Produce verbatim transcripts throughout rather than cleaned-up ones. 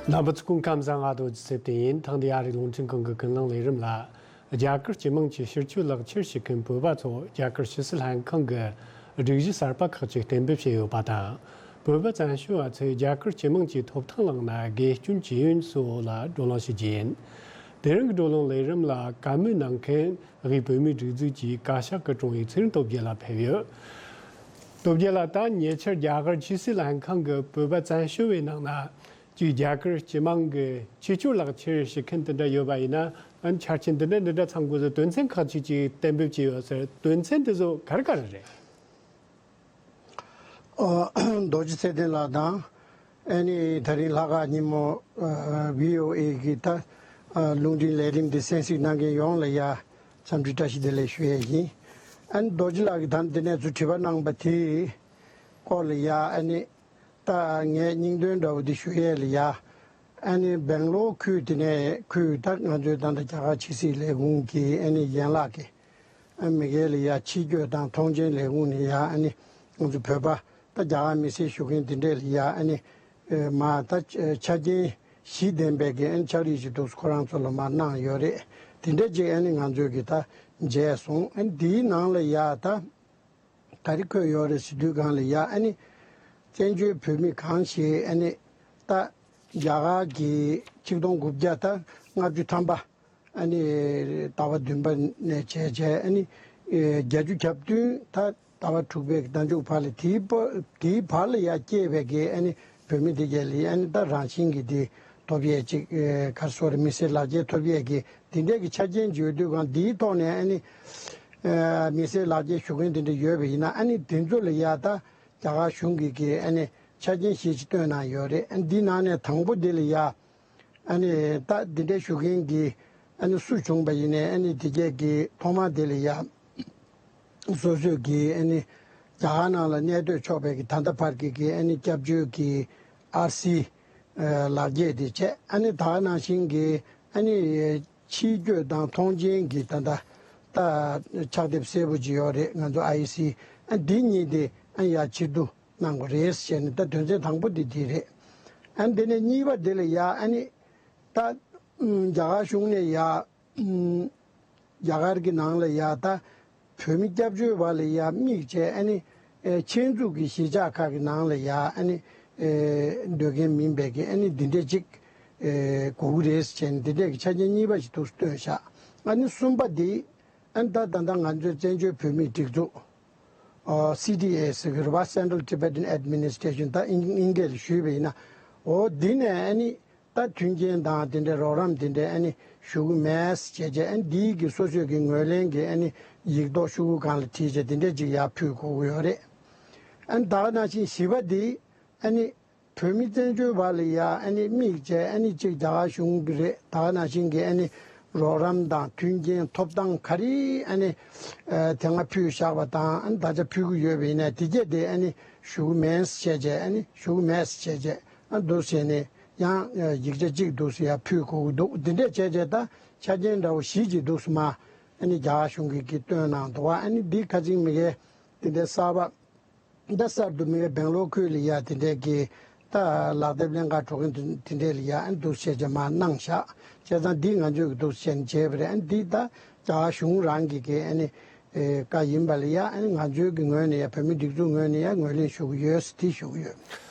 རྣམ་པ་ཚོ་སྐུ་ཁམས་བཟང་། ང་རྡོ་རྗེ་ཚེ་བརྟན་ཡིན། ཐེངས་འདིའི་ཨ་རིའི་རླུང་འཕྲིན་ཁང་གི་ཀུན་གླེང་ལས་རིམ་ལ། རྒྱ་གར་སྤྱི་དམངས་ཀྱི་ཕྱིར་བསྐྱོད་ལག་ཁྱེར་ཞུ་མཁན་བོད་པ་ཚོ་རྒྱ་གར་ཕྱི་སྲིད་ལྷན་ཁང་གི་སྒྲིག་གཞི་གསར་པ་ཁག་ཅིག་གཏན་འབེབས་བྱས་ཡོད་པ་དང་། བོད་པ་བཙན་བྱོལ་བ་ཚོས་རྒྱ་གར་སྤྱི་དམངས་ཀྱི་ཐོབ་ཐང་བླངས་ན་དགེ་སྐྱོན་ཇི་ཡོད་སོགས་ལ་བགྲོ་གླེང་ཞུ་རྒྱུ་ཡིན། དེ་རིང་གི་བགྲོ་གླེང་ལས་རིམ་ལ་བཀའ་མོལ་གནང་མཁན་དབུས་བོད་མིའི་སྒྲིག་འཛུགས་ཀྱི་བཀའ་ཤག་གི་ཀྲུང་ཡིག་ཚེ་རིང་སྟོབས་རྒྱལ་ལགས་ཕེབས་ཡོད། སྟོབས་རྒྱལ་ལགས། ད་ཉེ་ཆར་རྒྱ་གར་ཕྱི་སྲིད་ལྷན་ཁང་གི་བོད་པ་བཙན་བྱོལ་བའི་ནང་ན་ཅིག་རྒྱ་གར་སྤྱི་དམངས་ཀྱི་ཕྱིར་བསྐྱོད་ལག་ཁྱེར་ཞུ་མཁན་དེ་འདྲ་ཡོད་པ་ཡིན་ན། ཨ་ནི་ཆ་རྐྱེན་འདི་འདྲ་འདི་འདྲ་ཚང་དགོས་ཟེར་དོན་ཚན་ཁག་ཅིག་ཅིག་གཏན་འབེབས་བྱས་ཡོད་ཟེར། དོན་ཚན་དེ་ཚོ་ག་རེ་ག་རེ་རེད། ཨ། རྡོ་རྗེ་ཚེ་བརྟན་ལགས་དང་། ཨ་ནི་དེ་རིང་ལྷག་དཀར་ཉིན་མོ་ཨ་བྷི་ཨོ་ཨེ་གི་ད་ཨ་རླུང་འཕྲིན་ལས་རིམ་འདི་གསན་གཟིགས་གནང་མཁན་ཡོངས་ལ་ཡ་འཚམས་འདྲི་བཀྲ་ཤིས་བདེ་ལེགས་ཞུ་ཡས་ཡིན། ཨ་ནི་རྡོ་རྗེ་ལགས་ཀྱིས་ད་འདི་ནས་ཚུར་དྲི་བ་གནང་པ་དེའི་སྐོར་ལ་ཡ། ཨ་ནི་ད་ངས་སྙིང་དོན་འདྲ་བོ་འདི་ཞུ་ཡས་ལ་ཡ། ཨ་ནི་སྦེང་ལོར་ཁུལ་དེ་ནས་ཁུལ་ད་ང་ཚོའི་ད་ལྟ་རྒྱ་གར་ཕྱི་སྲིད་ལས་ཁུངས་ཀྱི་ཨ་ནི་ཡན་ལག་གི་ཨ་མི་སྒེར་ལ་ཡ་ཕྱིར་སྐྱོད་དང་ཐོངས་མཆན་ལས་ཁུངས་ནས་ཡ། ཨ་ནི་ང་ཚོ་བོད་པ་ད་རྒྱ་གར་མི་སེར་ཞུ་མཁན་དེ་འདྲས་ལ་ཡ། ཨ་ནི་ཨེ་མ་ད་ཆ་རྐྱེན་བཞི་ལྡན་པའི་གི་ཨ་ནི་ཕྱག་བྲིས་ཅིག་འདུག་ཁོ་རང་ཚོ་ལ་མ་གནང་ཡོད་རེད། དེ་འདྲས་ཅིག་ཨ་ནི་ང་ཚོས་གི་ད་མཇལ་སོང་། ཨ་ནི་དེའི་ནང་ལ་ཡ་ད་ག་རེ་འཁོད་ཡོད་རེད་ཟེར་དུས་སྒང་ལ་ཡ། ཨ་ནི་བཙན་བྱོལ་བོད་མི་གང་ཞིག་ཨ་ནི་ད་རྒྱ་གར་གྱི་ཆིག་སྟོང་དགུ་བརྒྱ་ད་ལྔ་བཅུ་ཐམ་པ། ཨ་ནི་ཟླ་བ་བདུན་པ་ནས་བྱས་བྱས། ཨ་ནི་ཨེ་བརྒྱད་ཅུ་གྱ་བདུན་ད་ཟླ་བ་དྲུག་པའི་ཟླ་མཇུག་བར་ལ། དེའི་བར་དེའི་བར་ལ་ཡ་སྐྱེས་པའི་གི་ཨ་ནི་བོད་མི་དེ་གས་ལ་ཨ་ནི་ད་རང་བཞིན་གྱི་དེ་ཐོབ་ཡས་ཅིག་ཨེ་ག་རེ་ཟེར་རེད། མི་སེར་ལག་ཁྱེར་ཐོབ་ཡས་ཀྱི་དེ་འདྲས་ཀྱི་ཆ་རྐྱེན་ཅིག་ཡོད་དུས་སྒང་། དེའི་ཐོག་ནས་ཨ་ནི་ཨེ་མི་སེར་ལག་ཁྱེར་ཞུ་མཁན་དེ་འདྲ་ཡོད་པ་ཡིན་ན། ཨ་ནི་དེ་ཚོ་ལ་ཡ་ད་རྒྱ་གར་གཞུང་གིས་གི་ཨ་ནི་ཆ་རྐྱེན་བཞི་ཅིག་བཏོན་གནང་ཡོད་རེད། ཨ་ནི་འདི་ནང་ནས་དང་པོ་དེ་ལ་ཡ། ཨ་ནི་ད་འདི་འདྲའི་ཞུ་མཁན་གྱི་ཨ་ནི་སུ་བྱུང་པ་ཡིན་ནའི། ཨ་ནི་དེ་གས་ཀྱི་ཐོག་མ་དེ་ལ་ཡ་སོ་སོས་ཀྱི་ཨ་ནི་རྒྱ་གར་ནང་ལ་གནས་སྡོད་ཆོག་པའི་གི་ད་ལྟ་བར་གྱི་གི་ཨ་ནི་སྐྱབས་བཅོལ་གྱི་ཨར་སི་ལག་འཁྱེར་དེ་བྱས། ཨ་ནི་ད་ག་ནང་བཞིན་གྱི་ཨ་ནི་ཕྱིར་སྐྱོད་དང་ཐོངས་མཆན་གྱི་ད་ལྟ་ད་ཕྱག་དེབ་སེར་པོ་ཅིག་ཡོད་རེད། ང་ཚོ་ཨའི་སི། ཨ་འདི་གཉིས་དེ་ཨ་ཡ་ཕྱིར་བསྡུ་གནང་དགོས་རེད་ཟེར་ནས། ད་དོན་ཚན་དང་པོ་འདི་འདི་རེད། ཨ་འདི་ནས་གཉིས་པ་འདི་ལ་ཡ། ཨ་ནི་ད་ཨུམ་རྒྱ་གར་གཞུང་ནས་ཡ། ཨུམ་རྒྱ་གར་གྱི་ནང་ལ་ཡ་ད་བོད་མི་སྐྱབས་བཅོལ་བ་ལ་ཡ་དམིགས་བྱས། ཨ་ནི་ཨེ་ཆེད་འཛུགས་ཀྱི་གཞིས་ཆགས་ཁག་གི་ནང་ལ་ཡ། ཨ་ནི་ཨེ་སྡོད་མཁན་མིན་པའི་གི་ཨ་ནི་འདི་འདྲས་ཅིག་ཨེ་དགོས་ཀྱི་རེད་ཟེར་ནས། འདི་འདྲས་ཀྱི་ཆ་རྐྱེན་གཉིས་པ་ཞིག་འདུག་བཏོན་བཞག་ཨ་ནི་གསུམ་པ་འདི། ཨ་ནི་ད་ད་ལྟ་ང་ཚོའི་བཙན་བྱོལ་བོད་མིའི་སྒྲིག་འཛུགས། ཨ་སི་ཌི་ཨེ་ཟེར་གྱི་རེད་པ། Central Tibetan Administration། ད་དབྱིན་དབྱིན་སྐད་ལ་ཞུས་པ་ཡིན་ན། འོ་འདི་ནས་ཨ་ནི་ད་མཐུན་རྐྱེན་དང་དེ་འདྲའི་རོགས་རམ་དེ་འདྲའི་ཨ་ནི་ཞུ་གི་མེད་ཟེར་བྱས་བྱས། ཨ་ནི་འདིའི་གི་སོ་སོའི་གི་ངོས་ལེན་གྱི་ཨ་ནི་ཡིག་ཐོག་ཤོག་གུ་སྒང་ལ་བྲིས་བྱས་དེ་འདྲས་ཅིག་ཡར་ཕུལ་དགོས་ཀྱི་ཡོད་རེད། ཨ་ནི་ད་ག་ནང་བཞིན་བཞི་པ་འདི་ཨ་ནི། བོད་མི་བཙན་བྱོལ་བ་ལ་ཡ་ཨ་ནི་དམིགས་བྱས། ཨ་ནི་གཅིག་རྒྱ་གར་གཞུང་གི་རེད། ད་ག་ནང་བཞིན་གྱི་ཨ་ནི་རོགས་རམ་དང་མཐུན་རྐྱེན་ཐོབ་ཐང་ག་རེ་ཨ་ནི་ཨ་དེ་སྔ་ཕུལ་བཞག་པ་དང་། ཨ་ནི་ད་ཆ་ཕུལ་གྱི་ཡོད་པ་ཡིན་ན་དེ་གས་དེ་ཨ་ནི་ཞུ་གི་མེད་ཟེར་བྱས། ཨ་ནི་ཞུ་གི་མེད་ཟེར་བྱས། ཨ་འདུག་བྱས་ནས་ཡང་ཡིག་ཆ་གཅིག་འདུག་སེ་ཡར་ཕུལ་དགོས་ཀྱི་འདུག་དེ་འདྲས་བྱས་བྱས་ད་ཆ་རྐྱེན་འདྲ་བོ་བཞི་ཅིག་འདུག་སེ་མར་ཨ་ནི་རྒྱ་གར་གཞུང་གིས་ཀྱིས་བཏོན་གནང་འདུག་བ། ཨ་ནི་འདི་ཁ་ཚིག་མི་འགལ་དེ་འདྲའི་གསར་པ། ད་གསར་དུ་མི་སྦེང་ལོར་ཁུལ་ལ་ཡ་དེ་འདྲས་ཀྱི་ད་ལག་དེབ་ལེན་གར་འགྲོ་མཁན་དེ་འདྲས་ལ་ཡ་ཨ་འདུག་བྱས་བྱས་མར་གནང་བཞག་བྱས་ཙང་འདི་ང་ཚོས་ཀྱི་འདུག་བྱས་ནས་བྱས་པ་རེད། ཨ་འདི་ད་རྒྱ་གར་གཞུང་རང་གི་གི་ཨ་ནི་ཨེ་བཀའ་ཡིན་པ་ལ་ཡ། ཨ་ནི་ང་ཚོའི་གི་ངོས་ནས་ཡ། བོད་མི་སྒྲིག་འཛུགས་ངོས་ནས་ཡ་ངོས་ལེན་ཞུ་གི་ཡོད་ཟེར་དེ་ཞུ་གི་ཡོད།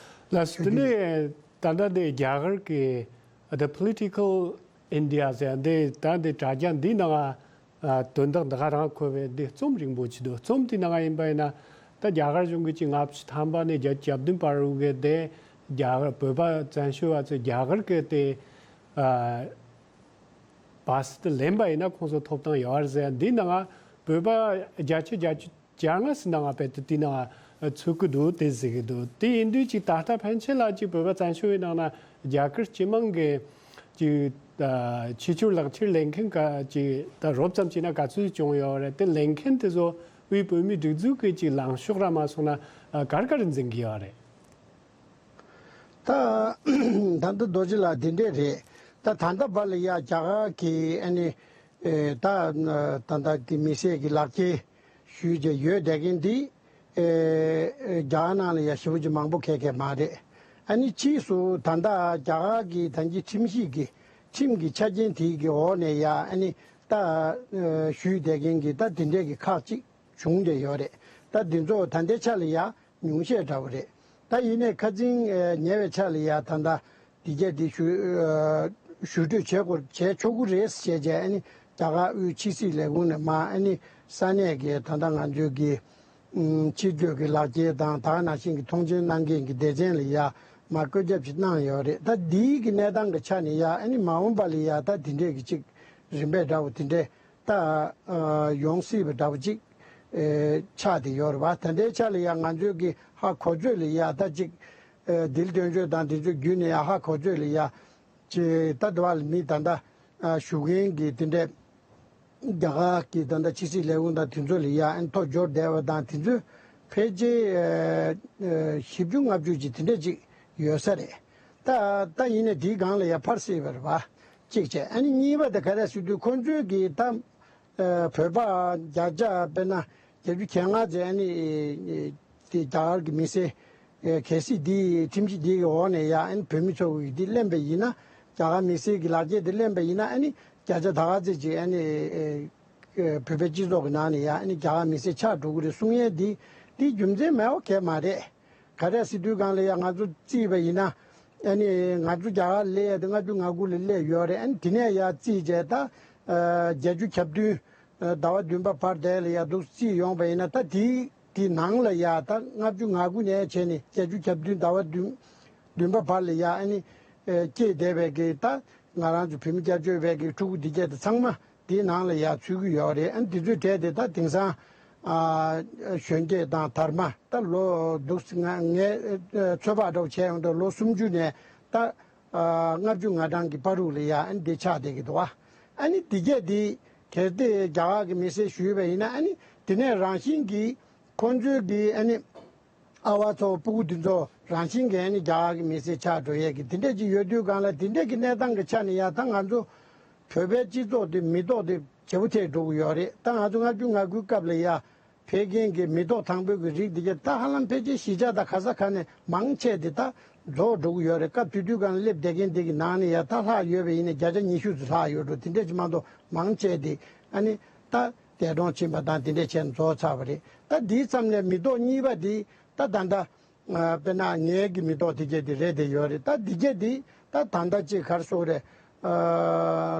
ལགས་སོ། དེ་ནས་ད་ལྟ་འདི་རྒྱ་གར་གི་The Political India ཟེར་འདི། ད་འདི་དྲ་རྒྱ་འདི་ནང་ང་ཨ་དོན་དག་འདི་ག་རང་འཁོད་པའི་འདི་རྩོམ་རིང་པོ་ཅིག་འདུག་རྩོམ་དེའི་ནང་ཡིན་པ་ཡིན་ན། ད་རྒྱ་གར་གཞུང་གིས་ཅིག་ལྔ་བཅུ་ཐམ་པ་ནས་བརྒྱད་ཅུ་གྱ་བདུན་བར་དུ་གི་དེ་རྒྱ་གར་བོད་པ་བཙན་བྱོལ་བ་ཚོས་རྒྱ་གར་གི་དེ་ཨ་པ་སི་དེ་ལེན་པ་ཡིན་ན་ཁོང་ཚོ་ཐོབ་ཐང་ཡོད་རེད་ཟེར། འདིའི་ནང་བོད་པ་བརྒྱ་ཆ་བརྒྱད་ཅུ་གྱ་ལྔ་ཟིན་ནའང་བལ་དུ་དེའི་ནང་ཚུད་ཀྱི་འདུག་དེ་ཟེར་གྱི་འདུག་དེ་ཡིན་དུས་ཅིག་ད་ལྟ་ཕན་ཆད་ལ་ཅིག་བོད་པ་བཙན་བྱོལ་བའི་ནང་ན་རྒྱ་གར་སྤྱི་དམངས་ཀྱི་ཅིག་ཕྱི་ཕྱོགས་ལག་ཁྱེར་ལེན་མཁན་ག་ཅིག་ད་རོབ་ཙམ་བྱས་ན་ག་ཚོད་བྱུང་ཡོད་རེད། དེ་ལེན་མཁན་དེ་ཚོ་དབུས་བོད་མིའི་སྒྲིག་འཛུགས་ཀྱི་ཅིག་ལངས་ཕྱོགས་ར་མ་སོང་ན་ག་རེ་ག་རེ་འཛིན་གྱི་ཡོད་རེད། ད་ད་ལྟ་རྡོ་རྗེ་ལགས་དེ་འདྲས་རེད། ད་ད་ལྟ་བར་ལ་ཡ་རྒྱ་གར་གྱི་ཨ་ནི་ཨེ་ད་ད་ལྟ་གི་མི་སེར་གྱི་ལག་ཁྱེར་ཞུས་བྱས་ཡོད་བསྡད་མཁན་འདི་ཨེ་རྒྱ་གར་ནང་ལ་ཡ་ཞེ་པོ་ཅིག་མང་པོ་ཁེལ་མཁན་མ་རེད། ཨ་ནི་ཕྱིས་སུ་ད་ལྟ་རྒྱ་གར་གྱི་ད་གིན་ཁྲིམས་ཞིབ་ཀྱི་ཁྲིམས་ཀྱི་ཆ་རྐྱེན་དེའི་གི་འོག་ནས་ཡ་ཨ་ནི་ད་ཨ་ཞུས་བསྡད་མཁན་གྱི་ད་དེ་འདྲས་ཀྱི་ཁག་ཅིག་བྱུང་བསྡད་ཡོད་རེད། ད་འདི་ཚོ་ད་ལྟའི་ཆ་ལ་ཡ་ཉུང་ཤས་འདྲ་བོ་རེད། ད་ཡིན་ནའི་ཁ་སང་ཨ་ཉེ་བའི་ཆ་ལ་ཡ་ད་ལྟ་འདི་གས་འདི་ཞུ་ཨ་ཞུ་སྤྲོད་བྱེད་དགོས་བྱེད་ཆོག་གི་རེད་ཟེར་བྱས་ཨ་ནི་རྒྱ་གར་དབུས་ཕྱི་སྲིད་ལས་ཁུངས་ནས་མར་ཨ་ནི་ས་གནས་ཀྱི་ད་ལྟ་ང་ཚོའི་གི་ཕྱི་སྐྱོད་ཀྱི་ལག་འཁྱེར་དང་ད་ག་ནང་བཞིན་གྱི་མཐོང་མཆན་གནང་མཁན་གྱི་སྡེ་ཚན་ལ་ཡ་མར་བཀོད་ཁྱབ་ཅིག་གནང་ཡོད་རེད། ད་འདིའི་གི་གནས་སྟངས་ཀྱི་ཆ་ནས་ཡ་ཨ་ནི་མ་འོངས་པ་ལ་ཡ་ད་དེ་འདྲས་ཀྱི་ཅིག་རིམ་པས་འདྲ་བོ་དེ་འདྲས་ད་ཡོང་སྲིད་པ་འདྲ་བོ་ཅིག་ཆགས་བསྡད་ཡོད་རེད་བ། ད་ལྟའི་ཆ་ལ་ཡ་ང་ཚོའི་གི་ཧ་གོ་ཚོད་ལ་ཡ་ད་ཅིག་འདིར་སྟོན་ཆོས་དང་དེ་ཚོ་བརྒྱུད་ནས་ཡ་ཧ་གོ་ཚོད་ལ་ཡ་ཅིག་ད་དུ་བ་ལ་མི་ད་ལྟ་ཞུ་མཁན་གྱི་དེ་འདྲས། རྒྱ་གར་གྱི་ད་ལྟ་ཕྱི་སྲིད་ལས་ཁུངས་དང་དེ་ཚོ་ལ་ཡ་ཨན་ཐོ་འབྱོར་བསྡད་པ་དང་དེ་ཚོ་ཕལ་ཆེར་ཨ་ཨ་བཞི་བཅུ་ལྔ་བཅུ་ཅིག་དེ་འདྲ་ཅིག་ཡོད་ས་རེད། ད་ད་ཡིན་ནའི་དེའི་སྒང་ལ་ཡ་ཕར་སྲིད་པ་རེད་བ། གཅིག་བྱས་ཨ་ནི་གཉིས་པ་དེ་ག་རེ་ཟེར་དུས་ཁོང་ཚོས་ཀྱི་ད་ཨ་བོད་པ་བརྒྱ་ཆ་དཔེར་ན་བརྒྱད་ཅུ་གྱ་ལྔ་ཙམ་ཨ་ནི་དེ་རྒྱ་གར་གྱི་མི་སེར། ཨེ་གལ་སྲིད་འདི་ཁྲིམས་གཞི་འདི་གི་འོག་ནས་ཡང་ཨ་ནི་བོད་མི་ཚོ་གིས་འདི་ལེན་པ་ཡིན་ན། རྒྱ་གར་མི་སེར་གྱི་ལག་འཁྱེར་འདི་ལེན་པ་ཡིན་ན་ཨ་ནི་བརྒྱ་ཆ་ད་ག་ཚོད་ཅིག་ཨ་ནི་ཨེ་ཨེ་བོད་པའི་སྤྱི་ཚོགས་ཀྱི་ནང་ནས་ཡང་ཨ་ནི་རྒྱ་གར་མི་སེར་ཆགས་འགྲོ་གི་རེད་གསུང་ཡས་འདི་འདི་རྒྱུ་མཚན་མེད་པ་གང་ཡང་མ་རེད། ག་རེ་ཟེར་དུས་སྒང་ལ་ཡང་ང་ཚོ་བརྩིས་པ་ཡིན་ན་ཨ་ནི་ང་ཚོ་རྒྱ་གར་སླེབས་ཡས་དེ་ལྔ་བཅུ་ང་དགུ་ལ་སླེབས་ཡོད་རེད། ཨ་ནི་དེ་ནས་ཡང་བརྩིས་བྱས་ད་ཨ་བརྒྱད་ཅུ་གྱ་བདུན། ཟླ་བ་བདུན་པ་བར་དེ་ལ་ཡ་འདུག་རྩིས་ཡོང་བ་ཡིན་ན་ད་དེའི་དེའི་ནང་ལ་ཡ་ད་ལྔ་བཅུ་ང་དགུ་ནས་བྱས་ནས་བརྒྱད་ཅུ་གྱ་བདུན་ཟླ་བ་བདུན་བདུན་པ་བར་ལ་ཡ་ཨ་ནི་ཨེ་སྐྱེས་བསྡད་པའི་གི་ད་ང་རང་ཚོ་བོད་མི་སྐྱབས་བཅོལ་བའི་གི་ཕྲུ་གུ་འདི་གྱད་ད་ཚང་མ་དེའི་ནང་ལ་ཡ་ཚུད་ཀྱི་ཡོད་རེད། ཨ་ནི་དེ་ཚོའི་གྲས་དེ་ད་དེང་སང་ཨ་གཞོན་སྐྱེས་དང་དར་མ་ད་ལོ་འདུག་ང་ངས་ཨེ་ཚོད་དཔག་འདྲ་བོ་བྱས་ཡོང་དུས་ལོ་སུམ་ཅུ་ནས་ད། ལྔ་བཅུ་ང་གྲངས་ཀྱི་བར་དུ་ལ་ཡ་ཨ་ནི་འདི་ཆགས་བསྡད་ཀྱི་འདུག་ཨ། ཨ་ནི་འདི་གས་འདི་གལ་ཏེ་རྒྱ་གར་གྱི་མི་སེར་ཞུས་པ་ཡིན་ན་ཨ་ནི་དེ་ནས་རང་བཞིན་གྱིས་ཁོང་ཚོའི་གི་ཨ་ནི་ཨ་བ་ཚོ་སྤུ་གུ་འདི་ཚོ་རང་བཞིན་གྱིས་ཨ་ནི་རྒྱ་གར་གྱི་མི་སེར་ཆགས་འགྲོ་ཡས་ཀྱི་དེ་འདྲས་ཅིག་ཡོད་དུས་སྒང་ལ་དེ་འདྲས་ཀྱི་གནས་སྟངས་ཀྱི་ཆ་ནས་ཡ་ད་ང་ཚོ་བོད་པའི་སྤྱི་ཚོགས་འདི་མི་ཐོག་འདི་ཇེ་པོ་ཐེར་འགྲོ་གི་ཡོད་རེད། ད་ང་ཚོ་ལྔ་བཅུ་ང་དགུའི་སྐབས་ལ་ཡ། ཕལ་སྐད་ཀྱི་མི་ཐོག་དང་པོའི་གི་རིགས་འདི་ག་ད་ཧ་ལམ་ཕལ་ཆེར་གཞིས་ཆགས་དང་ག་ས་ག་ནས་མང་ཆེ་འདི་ད་རྫོགས་འགྲོ་གི་ཡོད་རེད། སྐབས་དེ་དུས་སྒང་སླེབས་བསྡད་མཁན་འདི་གི་ནང་ནས་ཡ་ད་ལྷག་ཡོད་པ་ཡིན་ན་བརྒྱ་ཆ་ཉི་ཤུ་ཙམ་ལྷག་ཡོད་འགྲོ། དེ་འདྲས་ཅིག་མ་གཏོགས་མང་ཆེ་འདི་ཨ་ནི་ད་འདས་གྲོངས་ཕྱིན་པ་དང་དེ་འདྲས་བྱས་ནས་རྫོགས་ཚར་བ་རེད། ད་འདིའི་མཚམས་ནས་མི་ཐོག་གཉིས་པ་འདི་ད་ད་ལྟ། དཔེར་ན་ངའི་གི་མི་ཐོག་དེ་གྱད་དེ་རེད་དེ་ཡོད་རེད། ད་དེ་གྱད་དེ་ད་ད་ལྟ་ཅིག་ག་རེ་ཟེར་དགོས་རེད།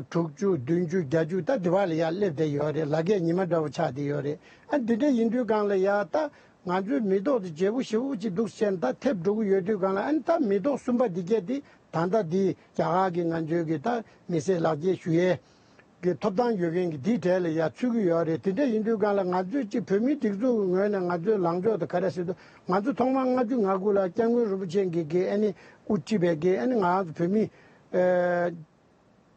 དྲུག་ཅུ་བདུན་ཅུ་བརྒྱད་ཅུ་ད་དེ་བ་ལ་ཡ་སླེབས་བསྡད་ཡོད་རེད། ལ་རྒས་ཉི་མ་འདྲ་བོ་ཆགས་བསྡད་ཡོད་རེད། ཨ་འདི་འདྲ་ཡིན་དུས་སྒང་ལ་ཡ་ད་ང་ཚོའི་མི་ཐོག་དེ་བརྗེ་པོ་ཞེ་པོ་ཅིག་འདུག་ཟེར་ནས་ད་ཐེབས་འགྲོ་གི་ཡོད་དུས་སྒང་ལ་ཨ་ནི་ད་མི་ཐོག་གསུམ་པ་དེ་གྱད་དེ་ད་ལྟ་དེ་རྒྱ་གར་གྱི་ང་ཚོའི་གི་ད་མི་སེར་ལག་འཁྱེར་ཞུ་ཡས། གི་ཐོབ་ཐང་ཡོད་མཁན་གྱི་དེའི་གྲས་ལ་ཡ་ཚུད་ཀྱི་ཡོད་རེད། དེ་འདྲ་ཡིན་དུས་སྒང་ལ་ང་ཚོས་ཅིག་བོད་མིའི་སྒྲིག་འཛུགས་ངོས་ནས་ང་ཚོའི་ལངས་ཕྱོགས་དེ་ག་རེ་ཟེར་དུས་ང་ཚོ་ཐོག་མར་ལྔ་བཅུ་ང་དགུ་ལ་སྐྱབས་མགོན་རིན་པོ་ཆེ་གིས་གི་ཨ་ནི་དབུ་ཁྲིད་པའི་གི་ཨ་ནི་ང་ཚོ་བོད་མི་ཨེ་